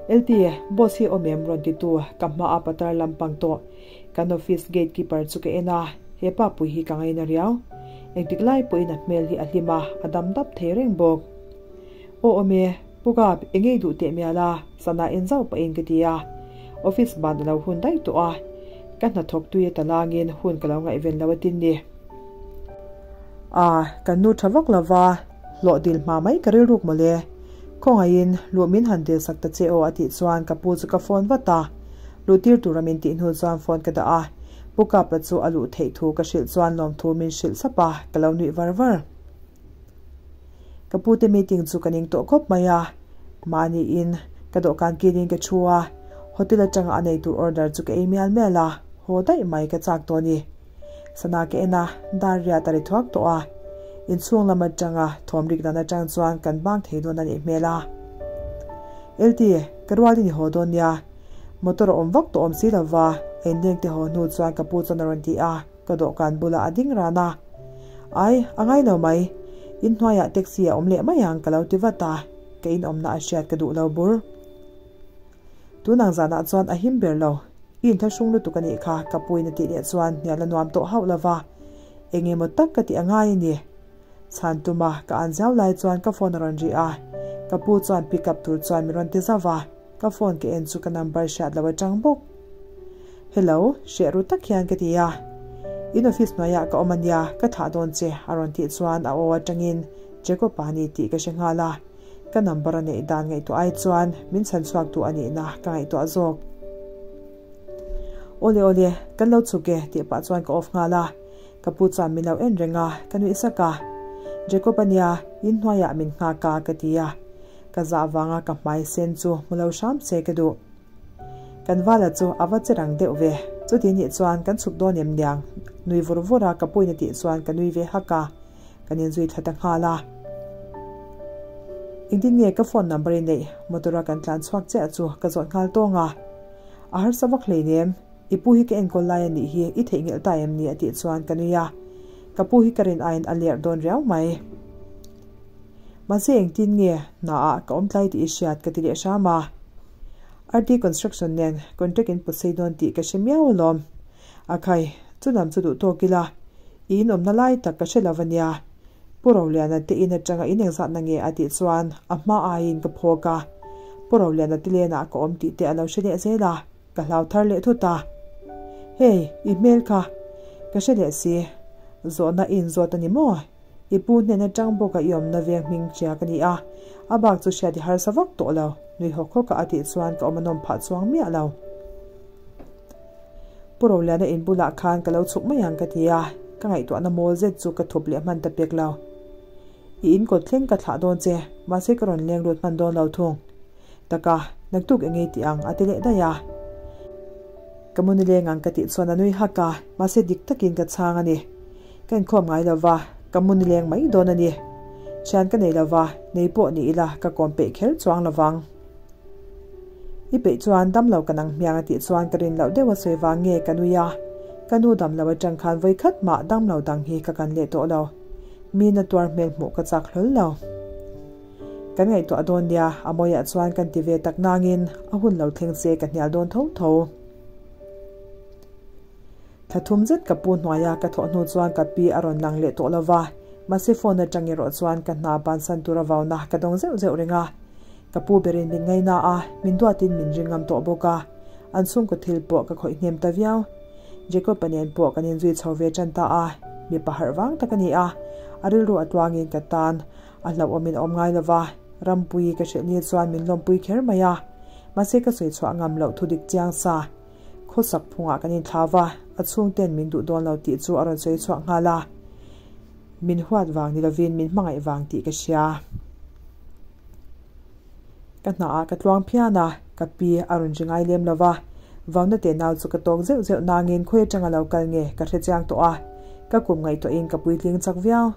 LT, boss hi awm em rawn titu ka hma a patar lampang tawh kan office gate keeper chu ka en a, he pa pui hi ka ngaina riau. Engtik lai pawhin a hmel hi a hlim a, a dam dap thei reng bawk. Aw awm e, Pu Gap, eng ei duh teh mial a, sana en zauh pahin ka ti a. Office ban a lo hun daih tawh a, ka hnathawk tui a talangin hun ka lo ngaihven lo atin ni. A, kan nu tha vak lova, hlawh dil hma mai ka rilruk mawle. Khawngaihin, luh min han dil sak ta che aw a tih chuan ka pu chu ka phone vat a. Luh tir tura min tih hnu chuan phone ka dah a. Pu Kapa chu a luh theih thu ka hrilh chuan lawmthu min hrilh sap a, ka lo nuih var var. Ka pu te meeting chu ka ning tawh khawp mai a. Mahniin ka dawhkan kilin ka thu a, hotel atanga a nei tur order chu ka ei mial mial a, haw daih mai ka chak tawh a ni. Sana ka en a, dar riat a ri thuak tawh a. Inchhung lam atanga thawm rik dan atang chuan kan bang thei dawn a nih hmel a. LT, ka rualin i haw dawn nia. Motor a awm vak tawh awm si lova, a inleng te haw hnu chuan ka pu chuan a rawn ti a, ka dawhkan bulah a ding ran a. Ai, a ngai lo mai. Inhnuaiah taxi a awm leh mai ang ka lo ti vat a, ka inawmna a hriat ka duh lo bur. Tunang zanah chuan a him ber lo. I inthlahrung lutuk a nih kha, ka puin a tih leh chuan hnial a nuam tawh hauh lo va. Eng emaw tak ka tih a ngai a ni. Chhan tuma ka an zau lai chuan ka phone a rawn ri a, ka pu chuan pick up tur chuan min rawn ti zauh va, ka phone ka en chu ka number hriat lo atang bawk. Hello, hreh ru tak hian ka ti a. In office hnuaiah ka awm a nia, ka thlah dawn che a rawn tih chuan a aw atangin Jacob-a a ni tih ka hre nghal a. Ka number a neih dan ngaihtuah ai chuan min chhan chhuak tu a nihna ka ngaihtuah zawk. Awle awle, kan lo chhuk e tih pah chuan ka off nghal a. Ka pu chuan min lo en reng a, ka nuih sak a. Jacob a nia, in hnuaiah min nghak a ka ti a. Ka zah vanga ka hmai sen chu hmu lo hram se ka duh. Kan vala chu a va che rang deuh ve, chuti nih chuan kan chhuk dawn em niang? Nui vur vur a ka puin a tih chuan ka nui ve hak a, kan inzui thla ta nghal a. Engtin nge ka phone number i neih? Motor a kan tlan chhuak chiah chu ka zawt nghal tawng a. A harsa vak hleinem, i pu hi ka enkawl lai a nih hi, i theihnghilh ta em ni? a tih chuan ka nui a. Ka pu hi ka rin aiin a lerh dawn riau mai. Mahse engtin nge hna ah ka awm tlai tih i hriat ka ti leh hram a. RT Construction nen contract in put sei dawn tih ka hre miau alawm. A khai, chu lam chu duh tawk ila, i inawmna lai tak ka hre lo a nia. Pu Roliana te in atanga in engzatna nge a tih chuan a hma aiin ka phawk a. Pu Roliana te lenah ka awm tih te a lo hre leh zel a, ka hlau thar leh thut a. Hei, i hmel kha ka hre leh si, zawhna i inzawt a ni maw? I pu hnen atang bawka i awmna veng hming hria ka ni a, a bak chu hriat i harsa vak tawh lo, nui hawk hawka a tih chuan ka awm a nawm phah chuang miah lo. Pu Roliana in bulah khan ka lo chhuk mai ang ka ti a, ka ngaihtuahna mawl zet chu ka thup leh hman ta pek lo. I in kawt thleng ka thlah dawn che, mahse ka rawn leng lut hman dawn lo thung. Taka, naktuk eng ei tih ang a ti leh daih a. Ka mu nileng ang ka tih chuan a nui hak a, mahse dik takin ka chhang a ni. Ka inkhawm ngai lo va, ka mu nileng mai dawn a ni. Thian ka nei lo va, nei pawh ni ila ka kawm peih kher chuang lo vang. I peih chuan dam lo ka nang hmiang a tih chuan ka rin loh deuh a sawi vang nge ka nui a, ka nu dam lo atang khan vawi khat mah dam lo dang hi ka kan leh tawh lo. Mi na tuar hmel hmuh ka chak hlawl lo. Kan ngaihtuah dawn nia, a mawiah chuan kan ti ve tak nangin a hun lo thleng se ka hnial dawn tho tho. Thla thum zet ka pu hnuaia ka thawh hnu chuan ka pi a rawn lang leh tawh lo va, mahse phone atang erawh chuan ka hna bansan tura vauna ka dawng zeuh zeuh reng a. Ka pu berin min ngaina a, min duatin min ring ngam tawh bawk a, an chhungkaw thil pawh ka khawih hnem ta viau. Jacob-a nen pawh kan inzui chho ve tan ta a, mipa harh vang tak a ni a, a rilru a tluangin ka tan a hlauhawmin a awm ngai lo va, Rampuii ka hrilh ni chuan min lawmpui kher mai a, mahse ka sawi chhuah ngam loh thu dik chiang sa. Khawsak phungah kan inthlau va, a chhungten min duh dawn lo tih chu a rawn sawi chhuak nghal a, min huat vang ni lovin min hmangaih vang tih ka hria. Ka hnaah ka tluang phian a, ka pi a rawn ri ngai lem lo va, vauna teh nau chu ka tawk zeuh zeuh nangin khawi atanga lo kal nge ka hre chiang tawh a, ka kum ngaihtuahin ka puitling chak viau.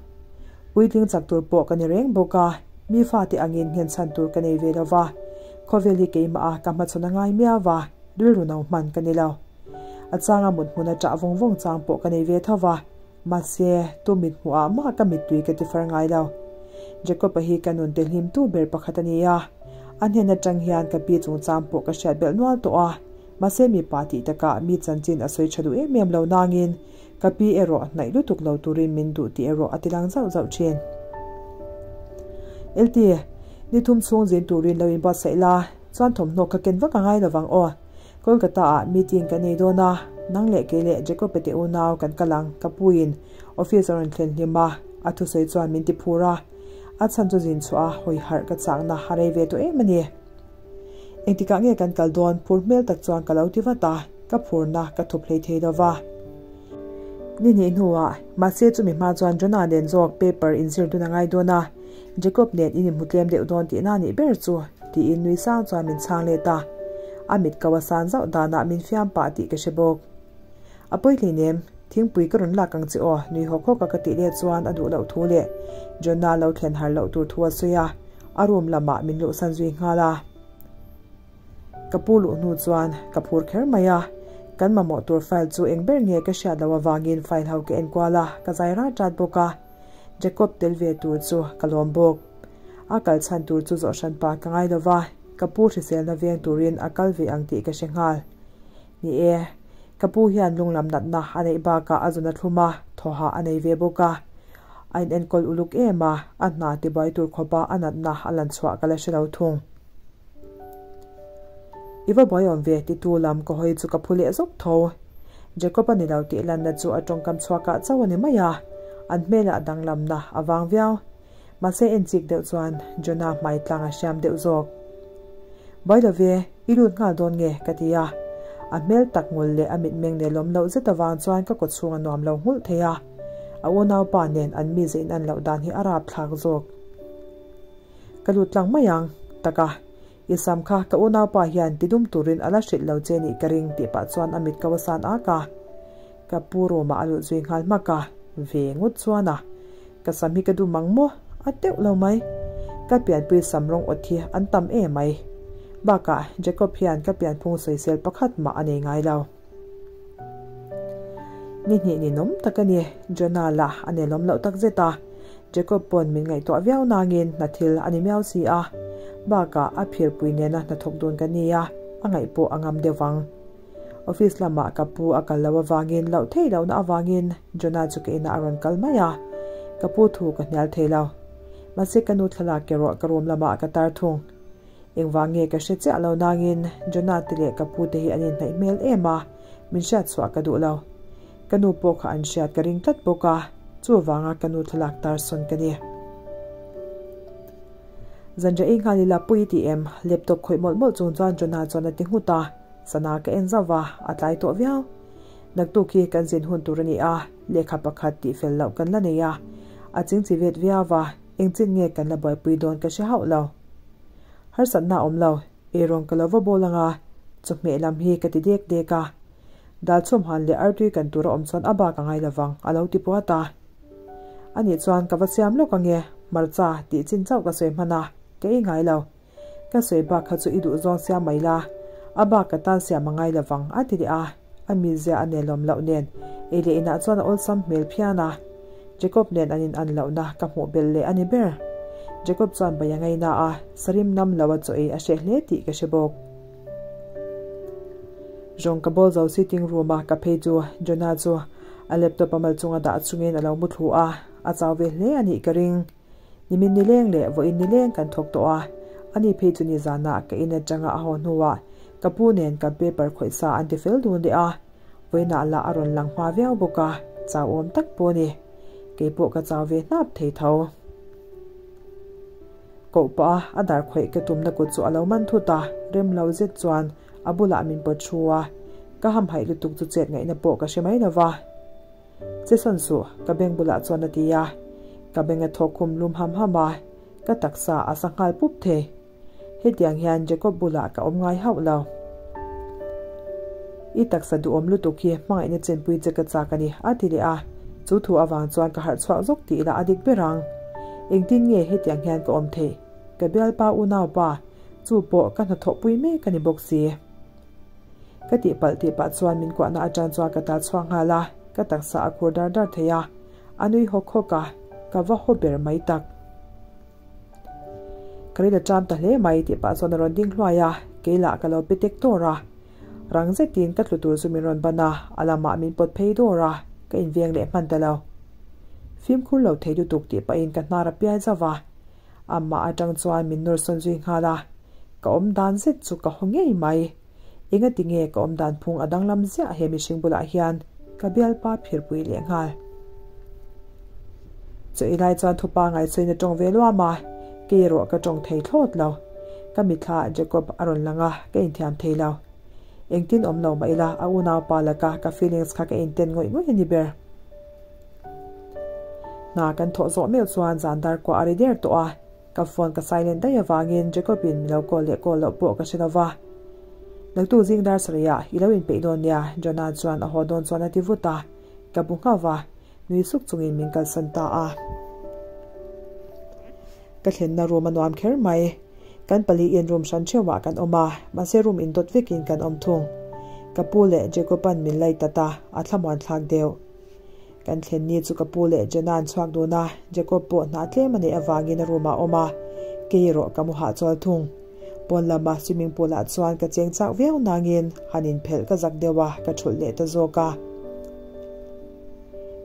Puitling chak tur pawh ka ni reng bawk a, mi fate angin nghen chhan tur ka nei ve lo va, khawvel hi keimah a ka hmachhawn a ngai miau va, rilru no hman ka ni lo. A changa mut hmun a ṭah vawng vawng chang pawh ka nei ve tho va, Mahse, tu mit hmuh ah mah ka mittui ka ti far ngai lo. Jacob-a hi ka nun te hlim tu ber pakhat a ni a. A hnen atang hian ka pi chungchang pawh ka hriat belh nual tawh a. Mahse mipa tih takah mi chanchin a sawi tha duh em em lo nangin ka pi erawh hnaih lutuk lo turin min duh tih erawh a ti lang zauh zauh thin. LT, ni thum chhung zin turin lo inbuatsaih la, chuan thawmhnaw ka ken vak a ngai lovang aw. Kolkata ah meeting kan nei dawn a, nang leh kei leh Jacob-a te unau kan kal ang, ka puiin office a rawn thlen hlim a, a thusawi chuan min ti phur a, a chhan chu zin chhuah a hawi harh ka chakna a rei ve tawh em a ni. Engtikah nge kan kal dawn phur hmel tak chuan ka lo ti vat a, ka phurna ka thup hlei thei lo va. Ni hnih hnuah, mahse chumi hma chuan Jonah nen zawk paper inzir dun a ngai dawn a, Jacob nen in inhmu tlem deuh dawn tihna nih ber chu, tiin nui sang chuan min chhang let a. A mit ko a san zauh danah min fiam pah tih ka hre bawk. A pawi hlei nem, thingpui ka rawn lak ang che aw, nui hawk hawk a ka tih let chuan a duh loh thu leh Jonah lo thlen har loh tur thu a sawi a, a room lamah min luhsan zui nghal a. Ka pu luh hnu chuan ka phur kher mai a, kan mamawh tur file chu eng ber nge ka hriat loh avangin file ho ka enkual a, ka zai rat rat bawk a. Jacob tel ve tur chu ka lawm bawk. A kal chhan tur chu zawh hran pah ka ngai lova, ka pu hriselna veng turin a kal ve ang tih ka hre nghal. Ni e, ka pu hian lunglam natna a neih bakah a zun a thlum a, thawhah a nei ve bawk a. A inenkawl uluk em a, a hna tibuai tur khawpa a natna a lan chhuah ka la hre lo thung. I va buai awm ve titu lam ka hawi chu ka phu leh zawk tho. Jacob a ni lo tih lanna chu a tawngkam chhuakah chauh a ni mai a, an hmelah danglamna a vang viau. Mahse enchik deuh chuan Jonah hmai tlang a hriam deuh zawk. Buai lo ve, i lut nghal dawn nge? ka ti a. A hmel tak ngul leh a mitmeng nelawm loh zet avang chuan ka kawchhung a nuam lo nghulh thei a. A unaupa nen an mize inan loh dan hi a rapthlak zawk. Ka lut tlang mai ang, taka. I sam kha ka unaupa hian ti dum turin a la hrilh lo che nih ka ring tih pah chuan a mit ko a san ak a. Ka pu room ah a lut zui nghal hmak a, ve ngut chuan a, ka sam hi ka dum ang maw? A teuh lo mai. Ka pianpui sam rawng awt hi an tam em mai. Bakah Jacob hian ka pianphung sawisel pakhat mah a nei ngai lo. Ni hnih ninawm tak a ni, Jonah lah a nelawm loh tak zet a, Jacob pawn min ngaihtuah viau nangin hna thil a ni miau si a, bakah a phirpui nena hnathawk dun ka nia, a ngaih pawh a ngam deuh vang. Office lamah ka pu a kal loh avangin loh theih lohna avangin Jonah chu ka inah a rawn kal mai a, ka pu thu ka hnial thei lo. Mahse ka nu thlalak erawh ka room lamah ka tar thung. Engvang nge ka hre chiah lo nangin Jonah te leh ka pu te hi an inhnaih hmel em a, min hriat chhuah ka duh lo. Ka nu pawh kha an hriat ka ring tlat bawk a, chuvanga ka nu thlalak tar sawn ka ni. Zanriah i nghal ila pui i ti em? Laptop khawih mawlh mawlh chung chuan Jonah chuan a ti nghut a. Sana ka en zauh va, a tlai tawh viau. Naktuk hi kan zin hun tur a ni a, lehkha pakhat tih fel loh kan la nei a. A chingchi vet viau va, engchin nge kan la buaipui dawn ka hre hauh lo. Harsatna a awm lo, eirawng ka lo va bawl ang a, chawhmeh lam hi ka ti dek dek a. Dal chhum han leh artui kan tur a awm chuan a bak a ngai lovang, a lo ti puat a. Anih chuan ka va siam lawk ang e, hmarcha tih chin chauh ka sawi hman a, ka ei ngai lo. Ka sawi bak kha chu i duh zawng siam mai la, a bak ka tan siam a ngai lovang, a ti leh a, a mizia a nelawm loh nen ei leh inah chuan a awlsam hmel phian a. Jacob nen an in an lohna ka hmuh belh leh a ni ber. Jacob chuan bai a ngaina a, sarim nam lo a chaw ei a hreh hle tih ka hre bawk. Rawng ka bawl zo sitting room a ka phei chu Jonah chu a laptop a mal chunga dah chungin a lo mu thlu a, a chau ve hle a nih ka ring. Nimin nileng leh vawiin nileng kan thawk tawh a, ani phei chu nizanah ka in atanga a haw hnuah ka pu nen kan paper khawih sa an ti fel dun leh a, vawiinah lah a rawn lang hma viau bawk a, chau awm tak pawh a ni. Keipawh ka chau ve hnap thei tho. Koh pah a, a dar khawih ka tumna kut chu a lo man thut a, rem lo zet chuan a bulah min pawt thu a, ka hamhaih lutuk chu chet ngaihna pawh ka hre mai lo va. Che sawn suh, ka beng bulah chuan a ti a. Ka beng a thawk khum lum ham ham a, ka taksa a sa nghal pup thei. Hetiang hian Jacob bulah ka awm ngai hauh lo. I taksa duhawm lutuk hi hmangaihna chenpui che ka chak a ni, a ti leh a. Chu thu avang chuan ka harh chhuak zawk tih ila a dik ber ang. Engtin nge hetiang hian ka awm theih? Ka bialpa unaupa, chu pawh ka hnathawhpui mek a ni bawk si. Ka tihpalh tih pah chuan min kuahna atang chuan ka tal chhuak nghal a, ka taksa a khur dar dar thei a, a nui hawk hawk a, ka va haw ber mai tak. Ka rin a ṭam ta hle mai tih pah chuan a rawn ding hluai a, kei lah ka lo pe tek dawr a. Rang zetin ka tlu tur chu min rawn ban a, a lamah min pawt phei dawr a, ka inveng leh hman ta lo. Fimkhur lo thei lutuk tih pahin ka hnar a piai zauh a, Amah atang chuan min nawr sawn zui nghal a, ka awm dan zet chu ka haw ngei mai. Engati nge ka awm dan phung a danglam ziah he mihring bulah hian ka bialpa phirpui leh nghal. Chaw ei lai chuan thupa ngaihsawiin a tawng ve luam a, kei erawh ka tawng thei thlawt lo. Ka mitthla ah Jacob a rawn lang a, ka inthiam thei lo. Engtin awm lo mah ila a unaupa laka ka feelings kha ka inten ngawih ngawih a ni ber. Hna kan thawh zawh meuh chuan zan dar kuah a ri der tawh a, ka phone ka silent daih avangin Jacob-in mi lo call leh call loh pawh ka hre lo va. Naktuk zing dar sarih ah i lo inpeih dawn nia, Jonah chuan a haw dawn chuan a ti vut a, ka bu nghauh va, nui suk chungin min kalsan ta a. Ka thlenna room a nuam kher mai. Kan paliin room hran theuhah kan awm a, mahse room indawt vekin kan awm thung. Ka pu leh Jacob-a'n min lei tat a, a thlamuan thlak deuh. Kan thlen ni chu ka pu leh Jenna an chhuak dun a, Jacob pawh hna tlem a neih avangin a room ah a awm a, kei erawh ka mu hahchawl thung. Pawn lama swimming pool ah chuan ka cheng chak viau nangin han inphelh ka zak deuh a, ka thulh leh ta zawk a.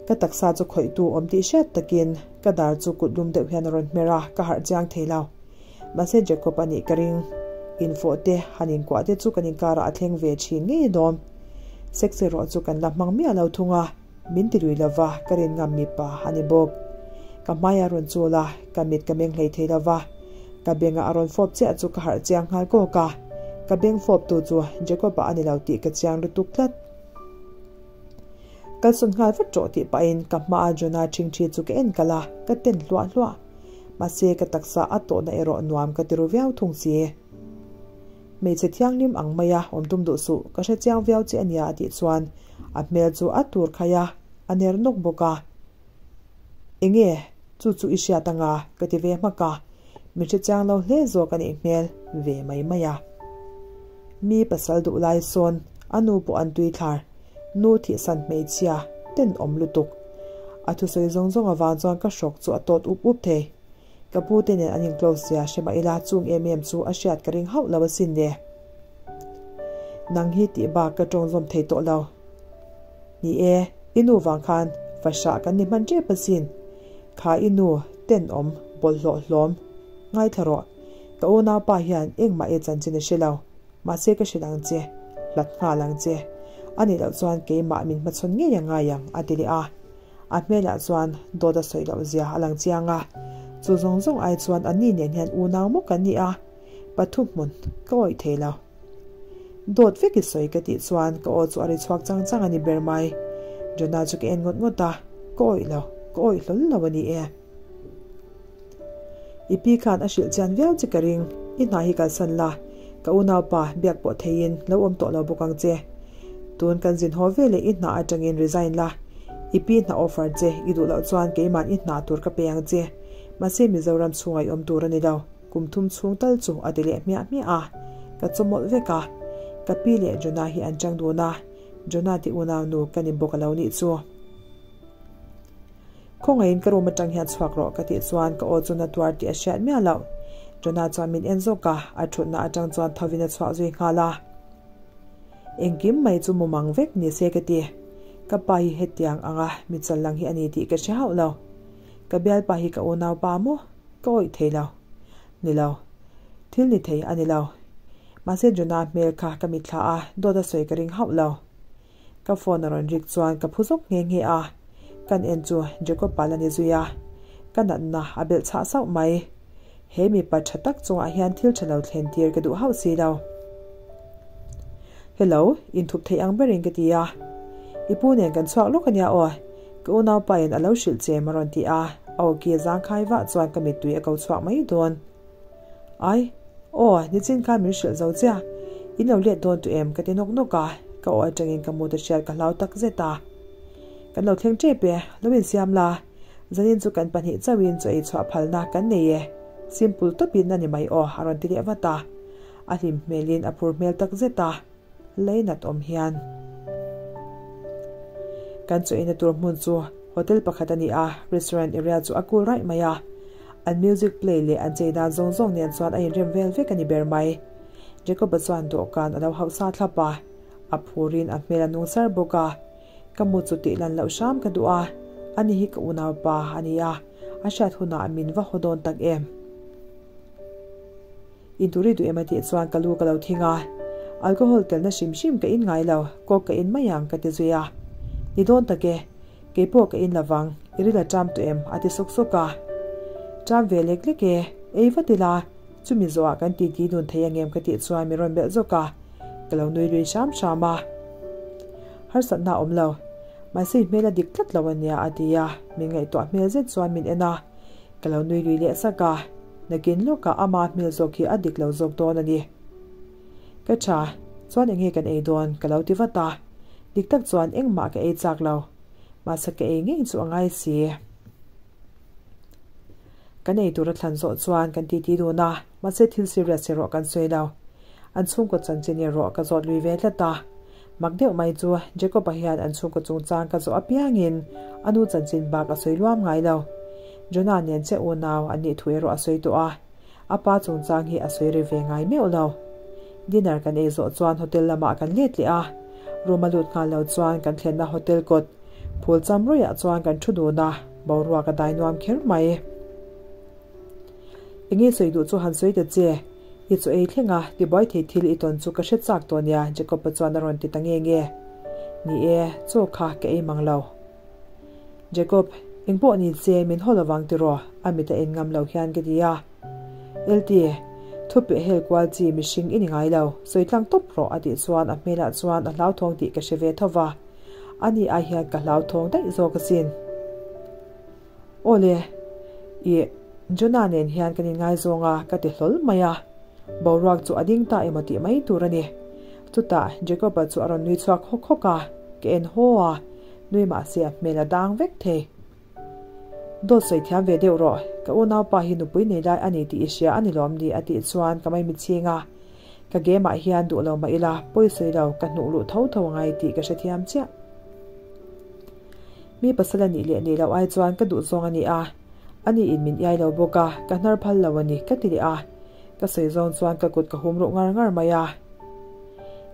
Ka taksa chu khawih tu awm tih hriat takin ka dar chu kut lum deuh hian a rawn hmer a, ka harh chiang thei lo. Mahse Jacob a nih ka ring. Infawh te, han inkuah te chu kan inkarah a thleng ve thin ngei dawm. Sex erawh chu kan la hmang miah lo thung a, min ti lui lova ka rin ngam mipa a ni bawk. Ka hmai a rawn chul a, ka mit ka meng hlei thei lova. Ka bengah a rawn fawp chiah chu ka harh chiang nghal kawk a, ka beng fawp tu chu Jacob-a a ni lo tih ka chiang lutuk tlat. Kalsawn nghal vat rawh tih pahin ka hmaa Jonah ṭhingṭhi chu ka en kalh a, ka ten hluah hluah. Mahse ka taksa a tawhna erawh nuam ka ti ru viau thung si. Hmeichhe thianghlim ang maia awm tum duh suh, ka hre chiang viau che ania a tih chuan A hmel chu a tur khai a, a ner nawk bawk a. Enge chu chu i hriat anga ka ti ve hmak a, min hre chiang lo hle zawk a nih hmel ve mai mai a. Mi pasal duh lai sawn a nu pawh an tui thlar, nu thihsan hmeichhia tenawm lutuk. A thusawi zawng zawng avang chuan ka hrawk chu a tawt up up thei. Ka pu te nen an in close zia hre mah ila chung em em chu a hriat ka ring hauh lo asin le. Nang hi tih bak ka tawng zawm thei tawh lo. Ni e, i nu vang khan fahrah kan ni hman tep asin. Kha i nu tenawm bawlhhlawh hlawm ngaithla rawh. Ka unau pa hian engmah e chanchin a hre lo. Mahse ka hrilh ang che, hlat nghal ang che. A nih loh chuan keimah min hmachhawn ngei a ngai ang a ti leh a. A hmelah chuan dawt a sawi loh zia a lang chiang a, chu zawng zawng ai chuan anni nen hian unau maw kan ni a, pathu hmun ka awih thei lo. Dawt vek i sawi ka tih chuan ka aw chu a ri chhuak chang chang a ni ber mai. Jonah chu ka en ngawt ngawt a, ka awih lo, ka awih hlawl lo a ni e. I pi khan a hrilh chian viau che ka ring, i hna hi kalsan la, ka unaupa biak pawh theiin lo awm tawh lo bawk ang che. Tun kan zin haw veleh i hna atangin resign la, i pi hna offer che i duh loh chuan keiman i hna tur ka pe ang che. Mahse Mizoram chhungah i awm tur a ni lo, kum thum chhung tal chu a ti leh hmiah hmiah a, ka chawmawlh vek a. Ka pi leh Jonah hi an chang dun a, Jonah ti unaunu ka ni bawk a lo nih chu. Khawngaihin ka room atang hian chhuak rawh ka tih chuan ka aw chu na tuar tih a hriat miah loh. Jonah chuan min en zawk a, a thutna atang chuan thovin a chhuah zui nghal a. Engkim mai chu mumang vek ni se ka ti. Ka pa hi hetiang anga mi chal lang hi a ni tih ka hre hauh lo. Ka bialpa hi ka unaupa maw? Ka awih thei lo. Ni lo. Thil ni thei a ni lo. Mahse Jonah hmel kha ka mitthla a, dawt a sawi ka ring hauh lo. Ka phone a rawn rik chuan ka phu zawk nghe nghe a, kan en chu Jacob a la ni zui a, ka natna a belh chhah sauh mai. He mipa tha tak chungah hian thil tha lo thlen tir ka duh hauh si lo. Hello, inthup theih ang berin ka ti a. I pu nen kan chhuak lawk ania aw, ka unaupa in a lo hrilh che a rawn ti a, a aw ki zangkhai vah chuan ka mittui a ko chhuak mai dawn. Ai, aw, nichin khan min hrilh zo chiah. In lo let dawn tu em? ka ti nawk nawk a, ka aw atangin ka mut a hriat ka hlau tak zet a. Kan lo thleng tep e, lo insiam la. Zanin chu kan pahnih chauhin chaw ei chhuah phalna kan nei e. Simple tawpin a ni mai aw, a rawn ti leh vat a. A hlim hmelin a phur hmel tak zet a. Leinat awm hian kan chaw eina tur hmun chu hotel pakhat a ni a, restaurant area chu a cool raih mai a, an music play leh an chei dan zawng zawng nen chuan a inrem vel vek a ni ber mai. Jacob-a chuan dawhkan a lo hauh sa thlap a, a phurin a hmel a nung sar bawk a, ka mu chu tih lan loh hram ka duh a, ani hi ka unaupa a ni a, a hriat hunah min va haw dawn tak em? Inturi duh em a tih chuan ka lu ka lo thing a, alcohol telna hrim hrim ka in ngai lo, coke ka in mai ang ka ti zui a. Ni dawn tak e, keipawh ka in lovang, i ril a ṭam tawh em? a ti sawk sawk a. Ṭam ve lek lek e, ei vat ila, chumi zawhah kan titi dun thei angem ka tih chuan min rawn belh zawk a, ka lo nui lui hram hram a. Harsatna a awm lo, mahse i hmel a dik tlat lo ania a ti a, min ngaihtuah hmel zet chuan min en a. Ka lo nui lui leh sak a, nakin lawkah ama hmel zawk hi a dik lo zawk dawn a ni. Ka tha, chuan eng nge kan ei dawn? ka lo ti vat a, dik tak chuan engmah ka ei chak lo, mahse ka ei ngei chu a ngai si. Kan ei tur a thlan zawh chuan kan titi dun a, mahse thil serious erawh kan sawi lo. An chhungkaw chanchin erawh ka zawt lui ve tlat a, Mak deuh mai chu Jacob-a hian an chhungkaw chungchang ka zawh apiangin a nu chanchin bak a sawi luam ngai lo. Jonah nen che unau an nih thu erawh a sawi tawh a, a pa chungchang hi a sawi ri ve ngai meuh lo. Dinner kan ei zawh chuan hotel lamah kan let leh a, room a lut nghal lo chuan kan thlenna hotel kawt phul cham rawihah chuan kan thu dun a, boruak a dai nuam kher mai. Enge sawi duh chu han sawi ta che, i chaw ei thleng a, tibuai thei thil i tawn chu ka hre chak tawh nia Jacob-a chuan a rawn ti ta nge nge. Ni e, chaw kha ka ei mang lo. Jacob, eng pawh ni che min haw lovang tiraw? A mit a en ngam lo hian ka ti a. LT, thu peh hel kual chi mihring i ni ngai lo, sawi tlang tawp rawh a tih chuan a hmelah chuan a hlauthawng tih ka hre ve tho va. Ani ai hian ka hlauthawng daih zawk asin. Awle, ih, Jonah nen hian kan inngaizawng a, ka ti hlawl mai a. Boruak chu a ding ta emaw tih mai tur a ni. Chutah Jacob-a chu a rawn nui chhuak hawk hawk a. Ka en haw a, nui mahse a hmel a dang vek thei. Dawt sawi thiam ve deuh rawh, ka unaupa hi nupui nei lai a ni tih i hria a ni lawm ni a tih chuan ka maimichhing a, ka game ah hian duh lo mah ila pawi sawi lo ka hnuh luh tho tho angai tih ka hrethiam chiah. Mi pasal a nih leh nih loh ai chuan ka duh zawng a ni a, a ni in min iai lo bawk a, ka hnar phal lo a ni ka ti leh a, ka sawi zawng chuan ka kut ka hum ruh ngar ngar mai a.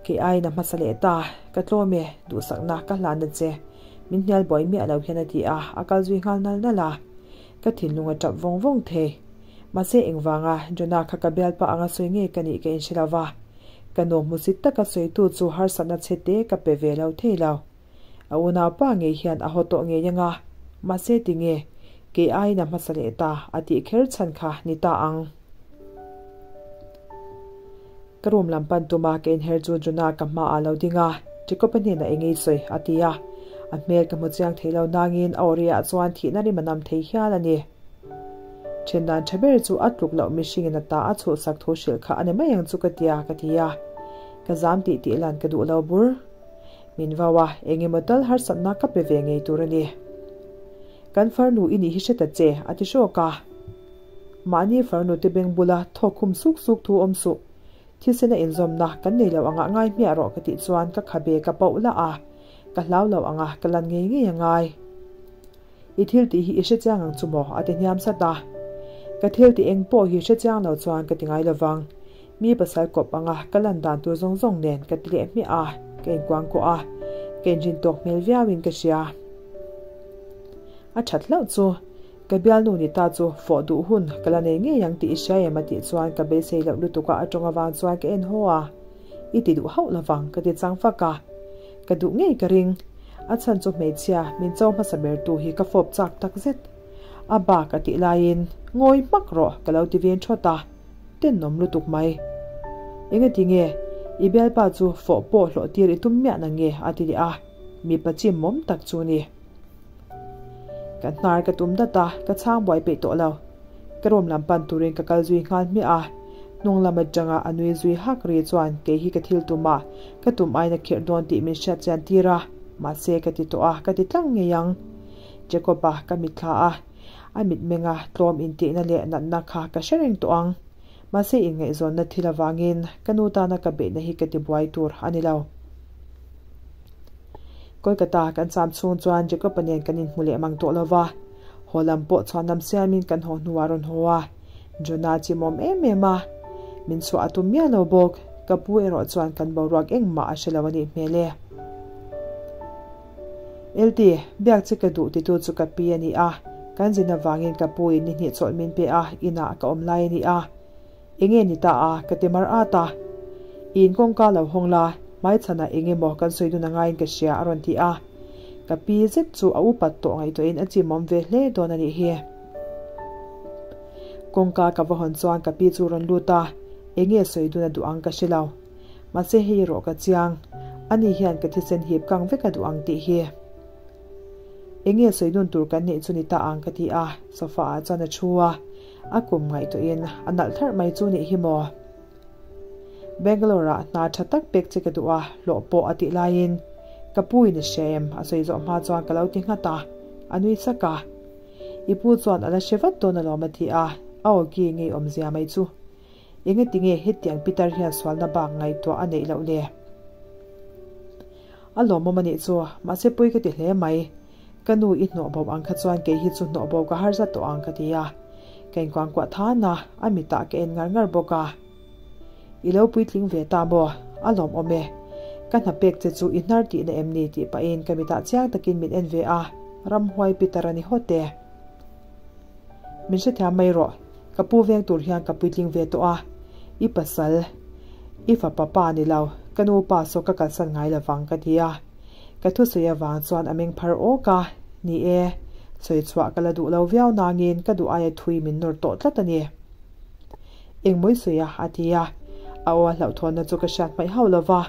Kei aiin a hmasa leh ta, ka tlawm e, duhsakna ka hlan a che. Min hnial buai miah lo hian a ti a, a kal zui nghal nal nal a. Ka thinlung a tap vawng vawng thei. Mahse engvanga Jonah kha ka bialpa anga sawi nge ka nih ka inhre lo va. Ka nu hmusit taka sawitu chu harsatna chhe te ka pe ve lo thei lo. A unaupa ngei hian a haw tawh ngei anga, mahse tinge kei aiin a hmasa leh ta a tih kher chhan kha ni ta ang. Ka room lam pan tuma ka inher chu Jonah ka hmaah a lo ding a, Jacob-a hnenah eng ei sawi? a ti a. A hmel ka hmu chiang thei lo nangin a awriah chuan thihna rim a nam thei hial a ni. Then dan tha ber chu a tluk loh mihringin a ta a chhuhsak thu hrilh kha a ni mai ang chu ka tia ka ti a. Ka zam tih tih lan ka duh lo bur. Min vau a, eng emaw tal harsatna ka pe ve ngei tur a ni. Kan farnu i nih hi hre ta che, a ti hrawk a. Mahni farnu te beng bula thawk khum suk suk thu awm suh. Thisena inzawmna kan nei lo angah ngai hmiah rawh ka tih chuan ka khabe ka pauh lah a, ka hlau lo anga ka lan ngei ngei a ngai. I thil tih hi i hre chiang ang chu maw? a ti hniam sat a. Ka thil tih eng pawh hi hre chiang lo chuan ka ti ngai lovang. Mi pasal kawp anga ka lan dan tur zawng zawng nen ka ti leh hmiah a, ka inkuang kawh a, ka inrin tawk hmel viauin ka hria. A that hlauh chu Ka bialnu ni ta chu fawh duh hun ka la nei ngei ang tih i hria em a tih chuan ka beisei loh lutuk a a tawng avang chuan ka en haw a, I ti duh hauh lovang ka ti chang fak a, ka duh ngei ka ring. A chhan chu hmeichhia min cho hmasa ber tu hi ka fawp chak tak zet. A bak a tih laiin ngawi hmak rawh ka lo ti ven thawt a, tenawm lutuk mai. Engati nge i bialpa chu fawh pawh hlawh tir i tum miah na nge a ti leh a, mipa chimawm tak chu ni. Ka hnar ka tum dat a, ka chhang buai peih tawh lo. Ka room lam pan turin ka kal zui nghal hmiah a, hnung lam atanga a nui zui hak ri chuan kei hi ka thil tum a, ka tum aiin a khirh dawn tih min hriat chian tir a, mahse ka ti tawh a, ka ti tlang ngei ang. Jacob-a ka mitthla a, a mitmenga tlawm intihna leh natna kha ka hre reng tawh ang. Mahse inngaihzawnna thil avangin ka nu tana ka beihna hi ka ti buai tur a ni lo. Kolkata kan cham chhung chuan Jacob-a nen kan inhmu leh mang tawh lo va, haw lam pawh chhuan lam siamin kan haw hnuah a rawn haw a, Jonah chimawm em em a, min chhuah a tum miah lo bawk, ka pu erawh chuan kan boruak engmah a hre lo a nih hmel e. LT, biak che ka duh titu chu ka pi a ni a, kan zin avangin ka pu in ni hnih chawlh min pe a, inah ka awm lai a ni a. Enge ni ta a? Ka ti mar at a. I in kawngka lo hawng la, hmaichhanah eng emaw kan sawi dun angaiin ka hria a rawn ti a. Ka pi zet chu a upat tawh ngaihtuahin a chimawm ve hle dawn a nih hi. Kawngka ka va hawn chuan ka pi chu rawn lut a, enge sawi dun a duh ang ka hre lo. Mahse hei erawh ka chiang, ani hian ka thisen hip kang vek a duh ang tih hi. Enge sawi dun tur kan neih chu ni ta ang ka ti a, sofa ah chuan a thu a. A kum ngaihtuahin a nalh tharh mai chu nih hi maw? Bangalore ah hna tha tak pek che ka duh a, hlawh pawh a tih laiin ka pu in a hre em? A sawi zawh hma chuan ka lo ti nghat a, a nui sak a. I pu chuan a la hre vat dawn alawm a ti a, a aw ki ngei awmzia mai chu. Engati nge hetiang pitar hian sualna bak ngaihtuah a neih loh le? A lawmawm a nih chu, mahse pui ka ti hle mai. Ka nu i hnawh bo ang kha chuan kei hi chu hnawh bo ka har zat tawh ang ka ti a. Ka inkuangkuah than a, a mitah ka en ngar ngar bawk a. I lo puitling ve ta maw? A lawmawm e. Ka hna pek che chu i hnar tihna em ni tih pahin ka mitah chiang takin min en ve a, ramhuai pitar a ni hawt e. Min hrethiam mai rawh, ka pu veng tur hian ka puitling ve tawh a, i pasal, i fapa pa ni lo, ka nu pa saw ka kalsan ngai lovang ka ti a. Ka thusawi avang chuan a meng phar awk a, ni e, sawi chhuah ka la duh lo viau nangin ka duh aia thui min nawr tawh tlat a ni. Engmawi sawi a, a ti a, a aw a hlauhthawnna chu ka hriat hmaih hauh lova.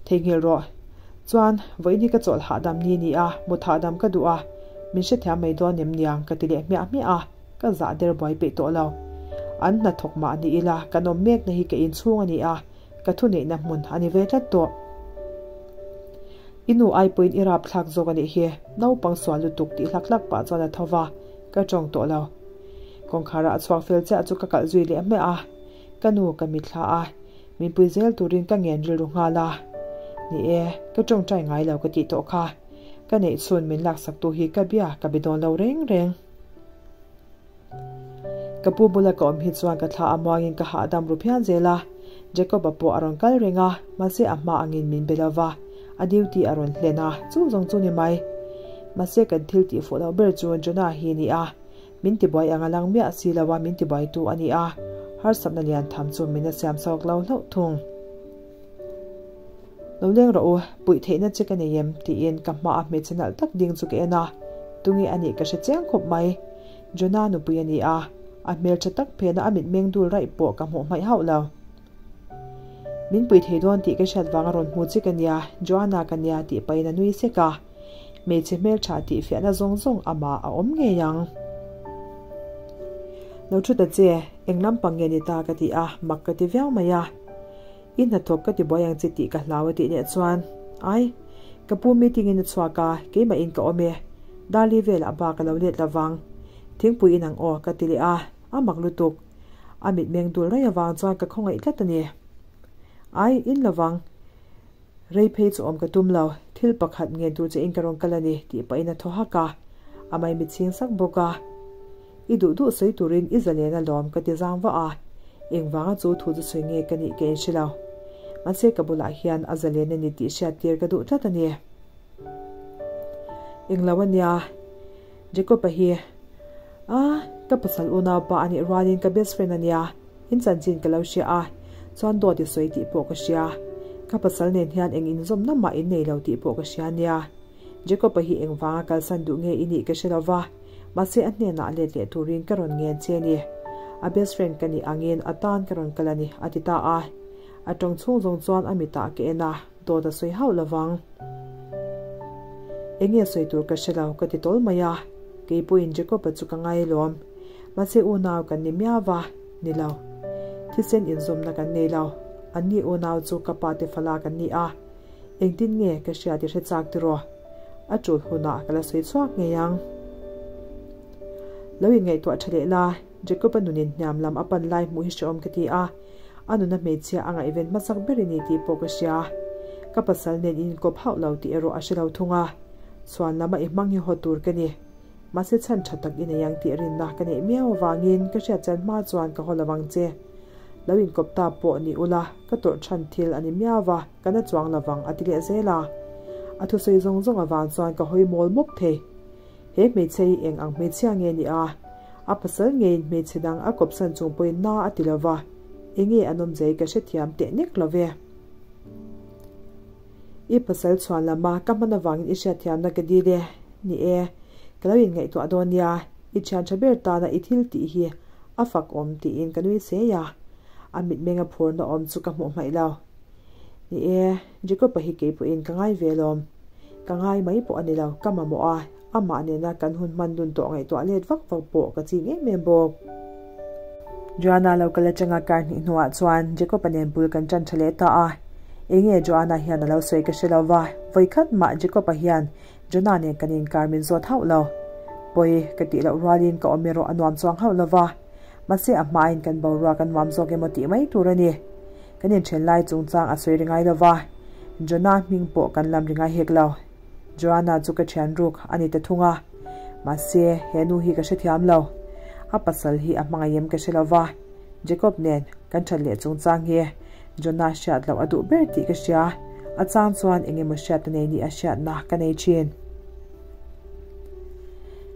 Theihnghilh rawh. Chuan, vawiin hi ka chawlh hahdam ni ni a, mut hahdam ka duh a, min hrethiam mai dawn em niang ka ti leh hmiah hmiah a, ka zah der buai peih tawh lo. An hnathawk mah ni ila, kan awm mekna hi ka inchhung a ni a, ka thuneihna hmun a ni ve tlat tawh. I nu ai pawhin i rapthlak zawk a nih hi, naupang sual lutuk tih hlak hlak pah chuan a tho va, ka tawng tawh lo. Kawngkhar ah a chhuak fel chiah chu ka kalh zui leh hmiah a, ka nu ka mitthla a, min pui zel turin ka ngen rilru nghal a. Ni e, ka tawngtai ngai lo ka tih tawh kha. Ka neih chhun min laksak tu hi ka bia ka be dawn lo reng reng. Ka pu bula ka awm hi chuan ka thla a muangin ka hahdam ru phian zel a, Jacob-a pawh a rawn kal reng a, mahse a hma angin min be lova, a duty a rawn hlen a, chu zawng chu ni mai. Mahse kan thil tih fuh loh ber chu Jonah hi ni a, min tibuai ang a lang miah si lo a, min tibuaitu a ni a, harsatna lian tham chu min a siam chhuak lo hlauh thung. Lo leng rawh u, puih theihna che ka nei em? tiin ka hma a hmeichhe nalh tak ding chu ka en a, tunge a nih ka hre chiang khawp mai. Jonah nupui a ni a, a hmeltha tak phena a mitmeng dul raih pawh ka hmuh hmaih hauh lo. Min pui thei dawn tih ka hriat vanga rawn hmu che ka nia, Joanna ka nia tih pahin a nui sek a, hmeichhe hmeltha tih fiahna zawng zawng amah a awm ngei ang. Lo thu ta che, eng lampang nge ni ta ka ti a, mak ka ti viau mai a. I hnathawk ka ti buai ang che tih ka hlau a tih leh chuan, Ai, ka pu meeting in a chhuak a, keimah in ka awm e. Darli velah bak a lo let lo vang. Thingpui in ang aw ka ti leh a, a mak lutuk. A mitmeng dul raih avang chuan ka khawngaih tlat a ni. Ai, in lo vang. Rei phei chu awm ka tum lo, thil pakhat ngen tur che in ka rawn kal a ni tih pahin a thaw hak a, a maimit chhing sak bawk a. I duh duh sawi turin i zalen alawm ka ti zang vah a, engvanga chu thu chu sawi nge ka nih ka inhre lo. Mahse ka bulah hian a zalen a ni tih hriat tir ka duh tlat a ni. Englo a nia, Jacob-a hi a ka pasal unaupa a nih rualin ka best friend a nia, in chanchin ka lo hria a, chuan dawt i sawi tih pawh ka hria. Ka pasal nen hian eng inzawmna mah in nei lo tih pawh ka hria a nia. Jacob-a hi engvanga kalsan duh nge i nih ka hre lo va, mahse a hnenah let leh turin ka rawn ngen che a ni. A best friend ka nih angin a tan ka rawn kal a ni, a ti ta a. A tawng chhung zawng chuan a mitah ka en a, dawt a sawi hauh lo vang. Enge sawi tur ka hre lo, ka ti tawl mai a. Kei pawhin Jacob-a chu ka ngai alawm. Mahse unau kan ni miau va, ni lo. Thisen inzawmna kan nei lo. Anni unau chu ka pa te fala kan ni a. Engtin nge ka hriat i hre chak tiraw? A tul hunah ka la sawi chhuak ngei ang. Lo inngaihtuah tha leh la, Jacob-a nunin hniam lam a pan lai hmuh hi hrehawm ka ti a, a nuna hmeichhia a ngaihven hmasak ber i ni tih pawh ka hria. Ka pasal nen in inkawp hauh lo tih erawh a hre lo thung a, chhuan lama i hmang hi haw tur ka ni. Mahse chhan tha tak i nei ang tih rinna ka neih miau avangin ka hriat chian hma chuan ka haw lo ang che. Lo inkawp ta pawh ni ula, ka tawrh chhan thil a ni miau va. Ka na chuang lovang a ti leh zel a. A thusawi zawng zawng avang chuan ka hawi mawl mawp thei. He hmeichhia hi eng ang hmeichhia nge ni a? A pasal ngeiin hmeichhe dang a kawpsan chung pawhin na a ti lova, enge an awmzei ka hrethiam teh nek lo ve. I pasal chhuan lama ka hman avangin i hriatthiamna ka dil e. Ni e, ka lo inngaihtuah dawn nia, i thian tha ber tana i thil tih hi a fak awm tiin ka nui sei a. A mitmeng a phurna awm chu ka hmuh hmaih lo. Ni e, Jacob-a hi kei pawhin ka ngai ve lawm. Ka ngai mai pawh a ni lo, ka mamawh a, amah nena kan hun hman dun tawh ngaihtuah let vak vak pawh ka ching em em bawk. Joanna lo kal atanga kar hnih hnuah chuan Jacob-a nen bul kan tan tha leh ta a. Enge Joanna hian a lo sawi ka hre lo va, vawikhat mah Jacob-a hian Joanna nen kan inkar min zawt hauh lo. Pawi ka tih loh rualin ka awm erawh a nuam chuang hauh lo va, mahse a hmain kan boruak a nuam zawk emaw tih mai tur a ni. Kan inthen lai chungchang a sawi ri ngai lo va, Jonah hming pawh kan lam ri ngai hek lo. Joanna chu ka thian ruk a ni ta thung a, mahse he nu hi ka hrethiam lo. A pasal hi a hmangaih em ka hre lo va, Jacob nen kan that leh chungchang hi Jonah hriat loh a duh ber tih ka hria, a chang chuan eng emaw hriat a nei nih a hriatna ka nei thin.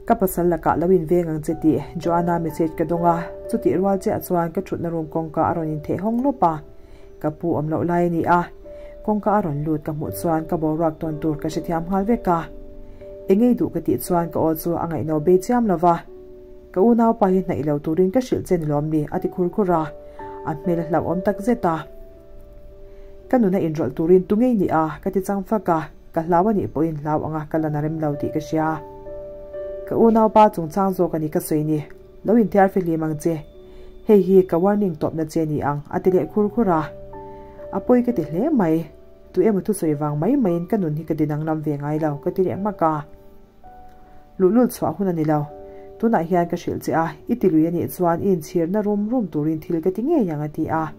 Ka pasal lakah lo inveng ang che tih Joanna message ka dawng a, chutih rual chiah chuan ka thutna room kawngka a rawn intheh hawng lawp a, ka pu awm loh lai a ni a, kawngka a rawn lut ka hmuh chuan ka boruak tawn tur ka hrethiam nghal vek a. Engei duh ka tih chuan ka aw chu a ngaihno bei chiam lo va, ka unaupa hi hnaih lo turin ka hrilh che ni lawm ni a ti khur khur a, a hmel a hlauhawm tak zet a. Ka nuna inrawlh turin tu ngei ni a ka ti chang fak a. Ka hlau a nih pawhin hlau anga ka la na rem lo tih ka hria. Ka unaupa chungchang zawk a ni ka sawi ni. Lo inthiar fihlim ang che. Hei hi ka warning tawpna che ni ang a ti leh khur khur a. A pawi ka ti hle mai. Tu emaw thusawi vang mai maiin ka nun hi ka didanglam ve ngai lo, ka ti leh hmak a. Luhlul chhuah hun a ni lo. Tunah hian ka hrilh che a, i ti lui a nih chuan i inchhirna rum rum turin thil ka ti ngei ang a ti a.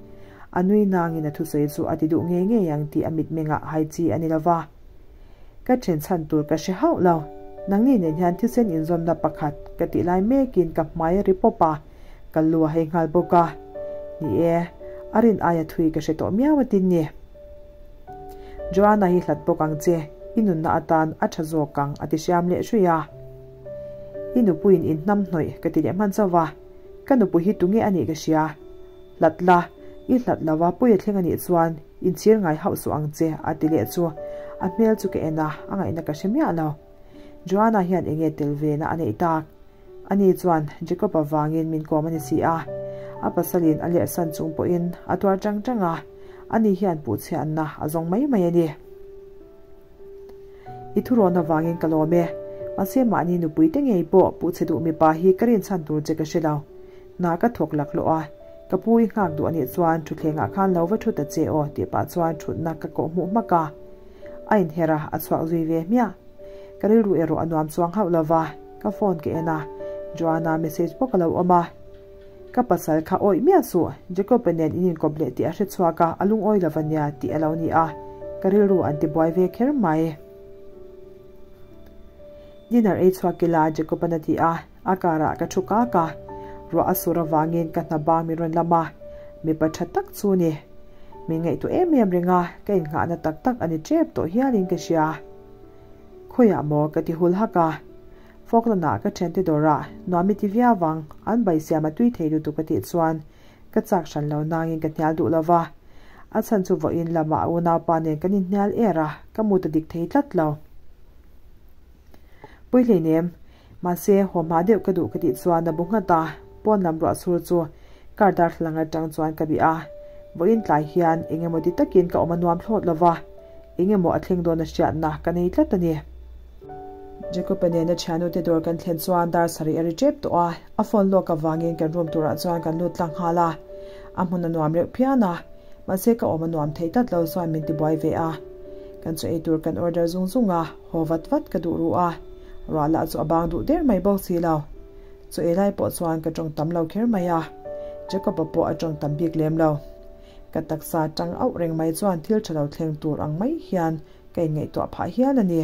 A nui nangin a thusawi chu a ti duh ngei ngei ang tih a mitmengah hai chi a ni lo va. Ka then chhan tur ka hre hauh lo. Nangni nen hian thisen inzawmna pakhat ka tih lai mekin ka hmai a ri pawp a, ka lu a hei nghal bawk a. Ni e, a rin aia thui ka hre tawh miau a tin ni. Joanna hi hlat bawk ang che, i nunna atan a tha zawk ang a ti hriam leh hruih a. I nupuiin in hnam hnawih ka ti leh hman chauh va, ka nupui hi tunge a nih ka hria. Hlat la, i hlat lo a, puia thleng a nih chuan inchhir ngai hauh suh ang che a ti leh chu a hmel chu ka en a, a ngaihna ka hre miah lo. Joanna hian enge tel ve na a neih tak? Ani chuan Jacob-a vangin min kawm a ni si a, a pasalin a lehsan chung pawhin a tuar chang chang a, ani hian puhchhiahna a zawng mai mai a ni. I thurawn avangin ka lawm e, mahse mahni nupui te ngei pawh puhchhe duh mipa hi ka rinchhan tur che ka hre lo. Hna ka thawk laklawh a, ka pu i nghak duh anih chuan thutthlengah khan lo va thu ta che aw tih pah chuan thutna ka kawh hmuh hmak a, a inher a, a chhuak zui ve hmiah. Ka rilru erawh a nuam chuang hauh lo va, ka phone ka en a, Joanna message bawk a lo awm a. Ka pasal kha awih miah suh, Jacob-a nen in inkawp leh tih a hre chhuak a, a lungawi lo va nia tih a lo ni a, ka rilru an tibuai ve kher mai. Dinner ei chhuak ila Jacob-a'n a ti a, a car-ah ka thu kak a, ruah a sur avangin ka hna bang min rawn lam a, mipa tha tak chu ni. Min ngaihtuah em em reng a, ka innghahna tak tak a ni tep tawh hialin ka hria. Khawiah maw ka ti hul hak a, Falkland-ah ka thiante dawrah nuam i ti viau vang, an bai siam a tui thei lutuk a tih chuan ka chak hran lo nangin ka hnial duh lo va. A chhan chu vawiin lamah a unaupa nen kan inhnial er a, ka mut a dik thei tlat lo. Pui hleinem, mahse haw hma deuh ka duh ka tih chuan a bu nghat a, pawn lam ruah chhur chu car darthlalang atang chuan ka bih a, vawiin tlai hian eng emaw ti takin ka awm a nuam thlawt lo va, eng emaw a thleng dawn a hriatna ka nei tlat a ni. Jacob-a nena thianute dawr kan thlen chuan dar sarih a ri tep tawh a, a phone lawk avangin kan room turah chuan kan lut tlang nghal a, a hmun a nuam reuh phian a, mahse ka awm a nuam thei tlat lo chuan min tibuai ve a, kan chaw ei tur kan order zung zung a. Haw vat vat ka duh ruh a, ruah lah chu a bang duh der mai bawk si lo. Chaw ei lai pawh chuan ka tawng tam lo kher mai a, Jacob-a pawh a tawng tam bik lem lo. Ka taksa tang auh reng mai chuan thil tha lo thleng tur ang mai hian ka inngaihtuah phah hial a ni.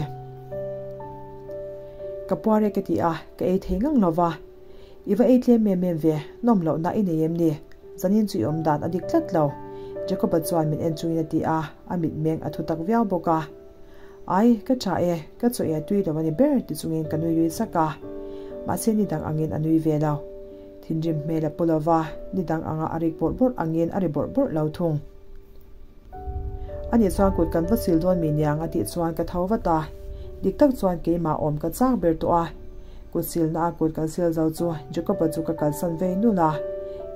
Ka puar e ka ti a, ka ei thei ngang lo va. I va ei tlem em em ve, nawm lohna i nei em ni? Zanin chu i awm dan a dik tlat lo, Jacob-a chuan min en chungin a ti a, a mitmeng a thu tak viau bawk a. Ai, ka tha e, ka chaw ei a tui lo a ni ber ti chungin ka nui lui sak a. Mahse ni dang angin a nui ve lo. Thinrim hmel a pu lo va, ni dang anga a rik bawrh bawrh angin a ri bawrh bawrh lo thung. Ani chuan kut kan va sil dawn mi niang a tih chuan ka tho vat a. Dik tak chuan keimah awm ka chak ber tawh a. Kut silna a kut kan sil zo chu Jacob-a chu ka kalsan vei nulh a.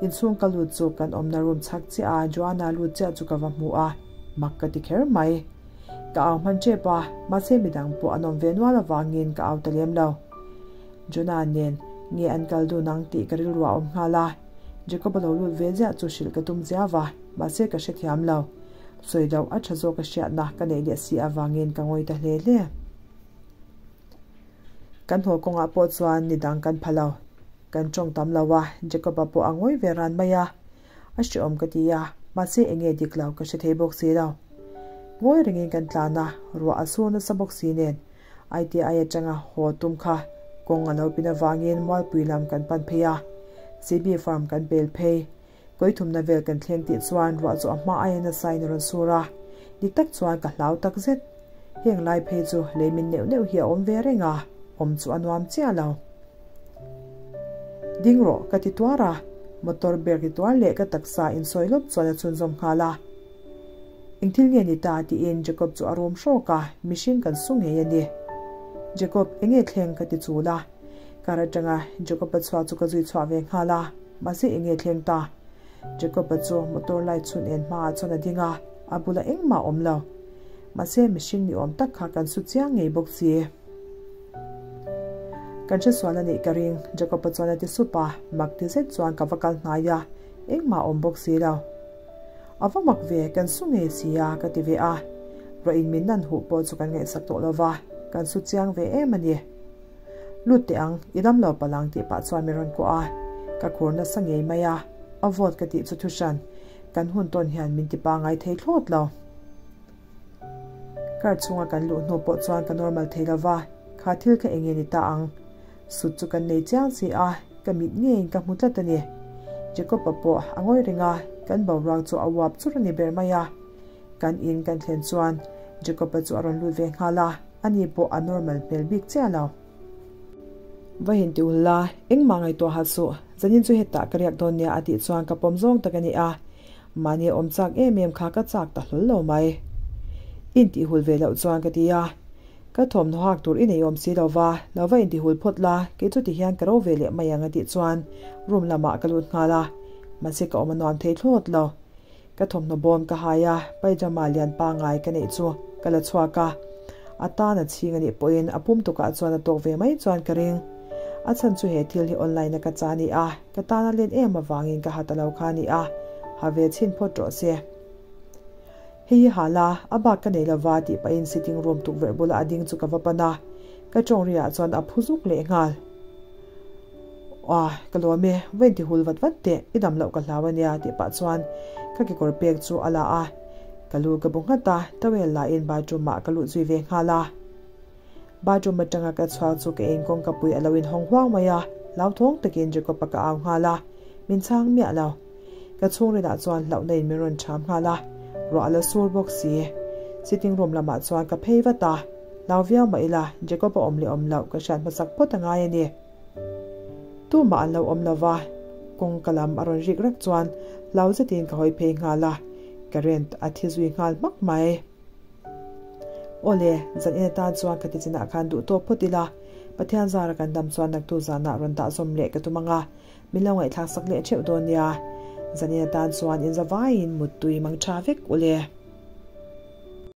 Inchhung ka lut chu kan awmna room chhak chiah a Joanna lut chiah chu ka va hmu a, mak ka ti kher mai. Ka au hman tep a, mahse midang pawh an awm ve nual avangin ka au ta lem lo. Jonah nen nge an kal dun ang tih ka rilru a awm nghal a, Jacob-a lo lut ve ziah chu hrilh ka tum ziau va, mahse ka hrethiam lo. Sawi loh a tha zawk a hriatna ka neih leh si avangin ka ngawi ta hle hle. Kan haw kawngah pawh chuan nidang kan pha lo. Kan tawng tam lo a, Jacob-a pawh a ngawi ve ran mai a. A hreawm ka ti a, mahse enge dik lo ka hre thei bawk si lo. Ngawi rengin kan tlan a, ruah a sur nasa bawk si nen ITI atanga haw tum kha kawng a lo pin avangin Mualpui lam kan pan phei a, CB farm kan pel phei. Kawithumna vel kan thleng tih chuan ruah chu a hma aia nasa in a rawn sur a, dik tak chuan ka hlau tak zet. Heng lai phei chu lei min neuh neuh hi a awm ve reng a, awm chu a nuam chiah lo. Ding rawh ka ti tuar a, motor ber ti tuar leh ka taksa insawi lawp chuan a chhunzawm nghal a. Eng thil nge ni ta tiin Jacob chu a rum hrawk a, mihring kan su ngei a ni. Jacob, enge thleng ka ti chul a. Car atanga Jacob-a chhuak chu ka zui chhuah ve nghal a, mahse enge thleng ta? Jacob-a chu motor light chhun en hmaah chuan a ding a, a bulah engmah a awm lo. Mahse mihring ni awm tak kha kan su chiang ngei bawk si. Kan hresual a nih ka ring, Jacob-a chuan a ti sup a, mak ti zet chuan ka va kal hnai a, engmah a awm bawk si lo. A va mak ve, kan su ngei si a, ka ti ve a. Ruah in min nan huh pawh chu kan ngaihsak tawh lo va, kan su chiang ve em a ni. Lut teh ang, i dam lo palh ang tih pah chuan min rawn kuah a, ka khur nasa ngei mai a, a vawt ka tih chu thu hran, kan hun tawn hian min ti pangai thei thlawt lo. Car chhunga kan luh hnu pawh chuan ka normal thei lo va, kha thil kha eng nge ni ta ang? Sut chu kan nei chiang si a, ka mit ngeiin ka hmu tlat a ni. Jacob-a pawh a ngawi reng a, kan boruak chu a uap chur a ni ber mai a. Kan in kan thlen chuan Jacob-a chu a rawn lut ve nghal a, ani pawh a normal hmel bik chiah lo. Va in ti ul la, engmah ngaihtuah ha suh, zanin chu hetah ka riak dawn nia a tih chuan ka pawm zawng tak a ni a, mahni a awm chak em em kha ka chak ta hlawl lo mai. In tihul ve loh chuan ka ti a, ka thawmhnaw hak tur i nei awm si lo va, lo va intihul phawt la, kei chu tihian ka ro ve leh mai ang a tih chuan room lamah ka lut nghal a, mahse ka awm a nuam thei thlawt lo. Ka thawmhnaw bawm ka hai a, pyjama lian pangngai ka neih chu ka la chhuak a. A tan a chhing a nih pawhin a pum tukah chuan a tawk ve mai chuan ka ring. A chhan chu he thil hi online a ka cha a ni a, ka tan a len em avangin ka ha ta lo kha a ni a, ha ve chhin phawt rawh se. Hei hi ha la, a bak ka nei lova tih pahin sitting room tukverh bula a ding chu ka va pan a, ka tawng riah chuan a phu zuk leh nghal. Aw, ka lawm e, va inti hul vat vat teh, i dam loh ka hlau a nia tih pah chuan ka kekawr pek chu a la a, ka lu ka bu nghat a, towel la in bathroom ah ka luh zui ve nghal a. Bathroom atanga ka chhuak chu ka in kawngka pui a lo in hawng huang mai a, hlauthawng takin Jacob-a ka au nghal a, min chhang miah lo. Ka chhungrilah chuan hlauhna in min rawn ṭham nghal a, ruah a la sur bawk si. Sitting room lamah chuan ka phei vat a, hlau viau mah ila Jacob a awm leh awm loh ka hriat hmasak phawt a ngai a ni. Tumah an lo awm lo va, kawngka lam a rawn rik rek chuan hlau zetin ka hawi phei nghal a, current a thi zui nghal hmak mai. Awle, zan in atan chuan ka ti chinah khan duh tawk phawt ila, Pathian zara kan dam chuan naktu zanah rawn dah zawm leh ka tum ang a, Min lo ngaihthlak sak leh theuh dawn nia. Zanin atan chuan inzavaiin muttui mang tha vek ule.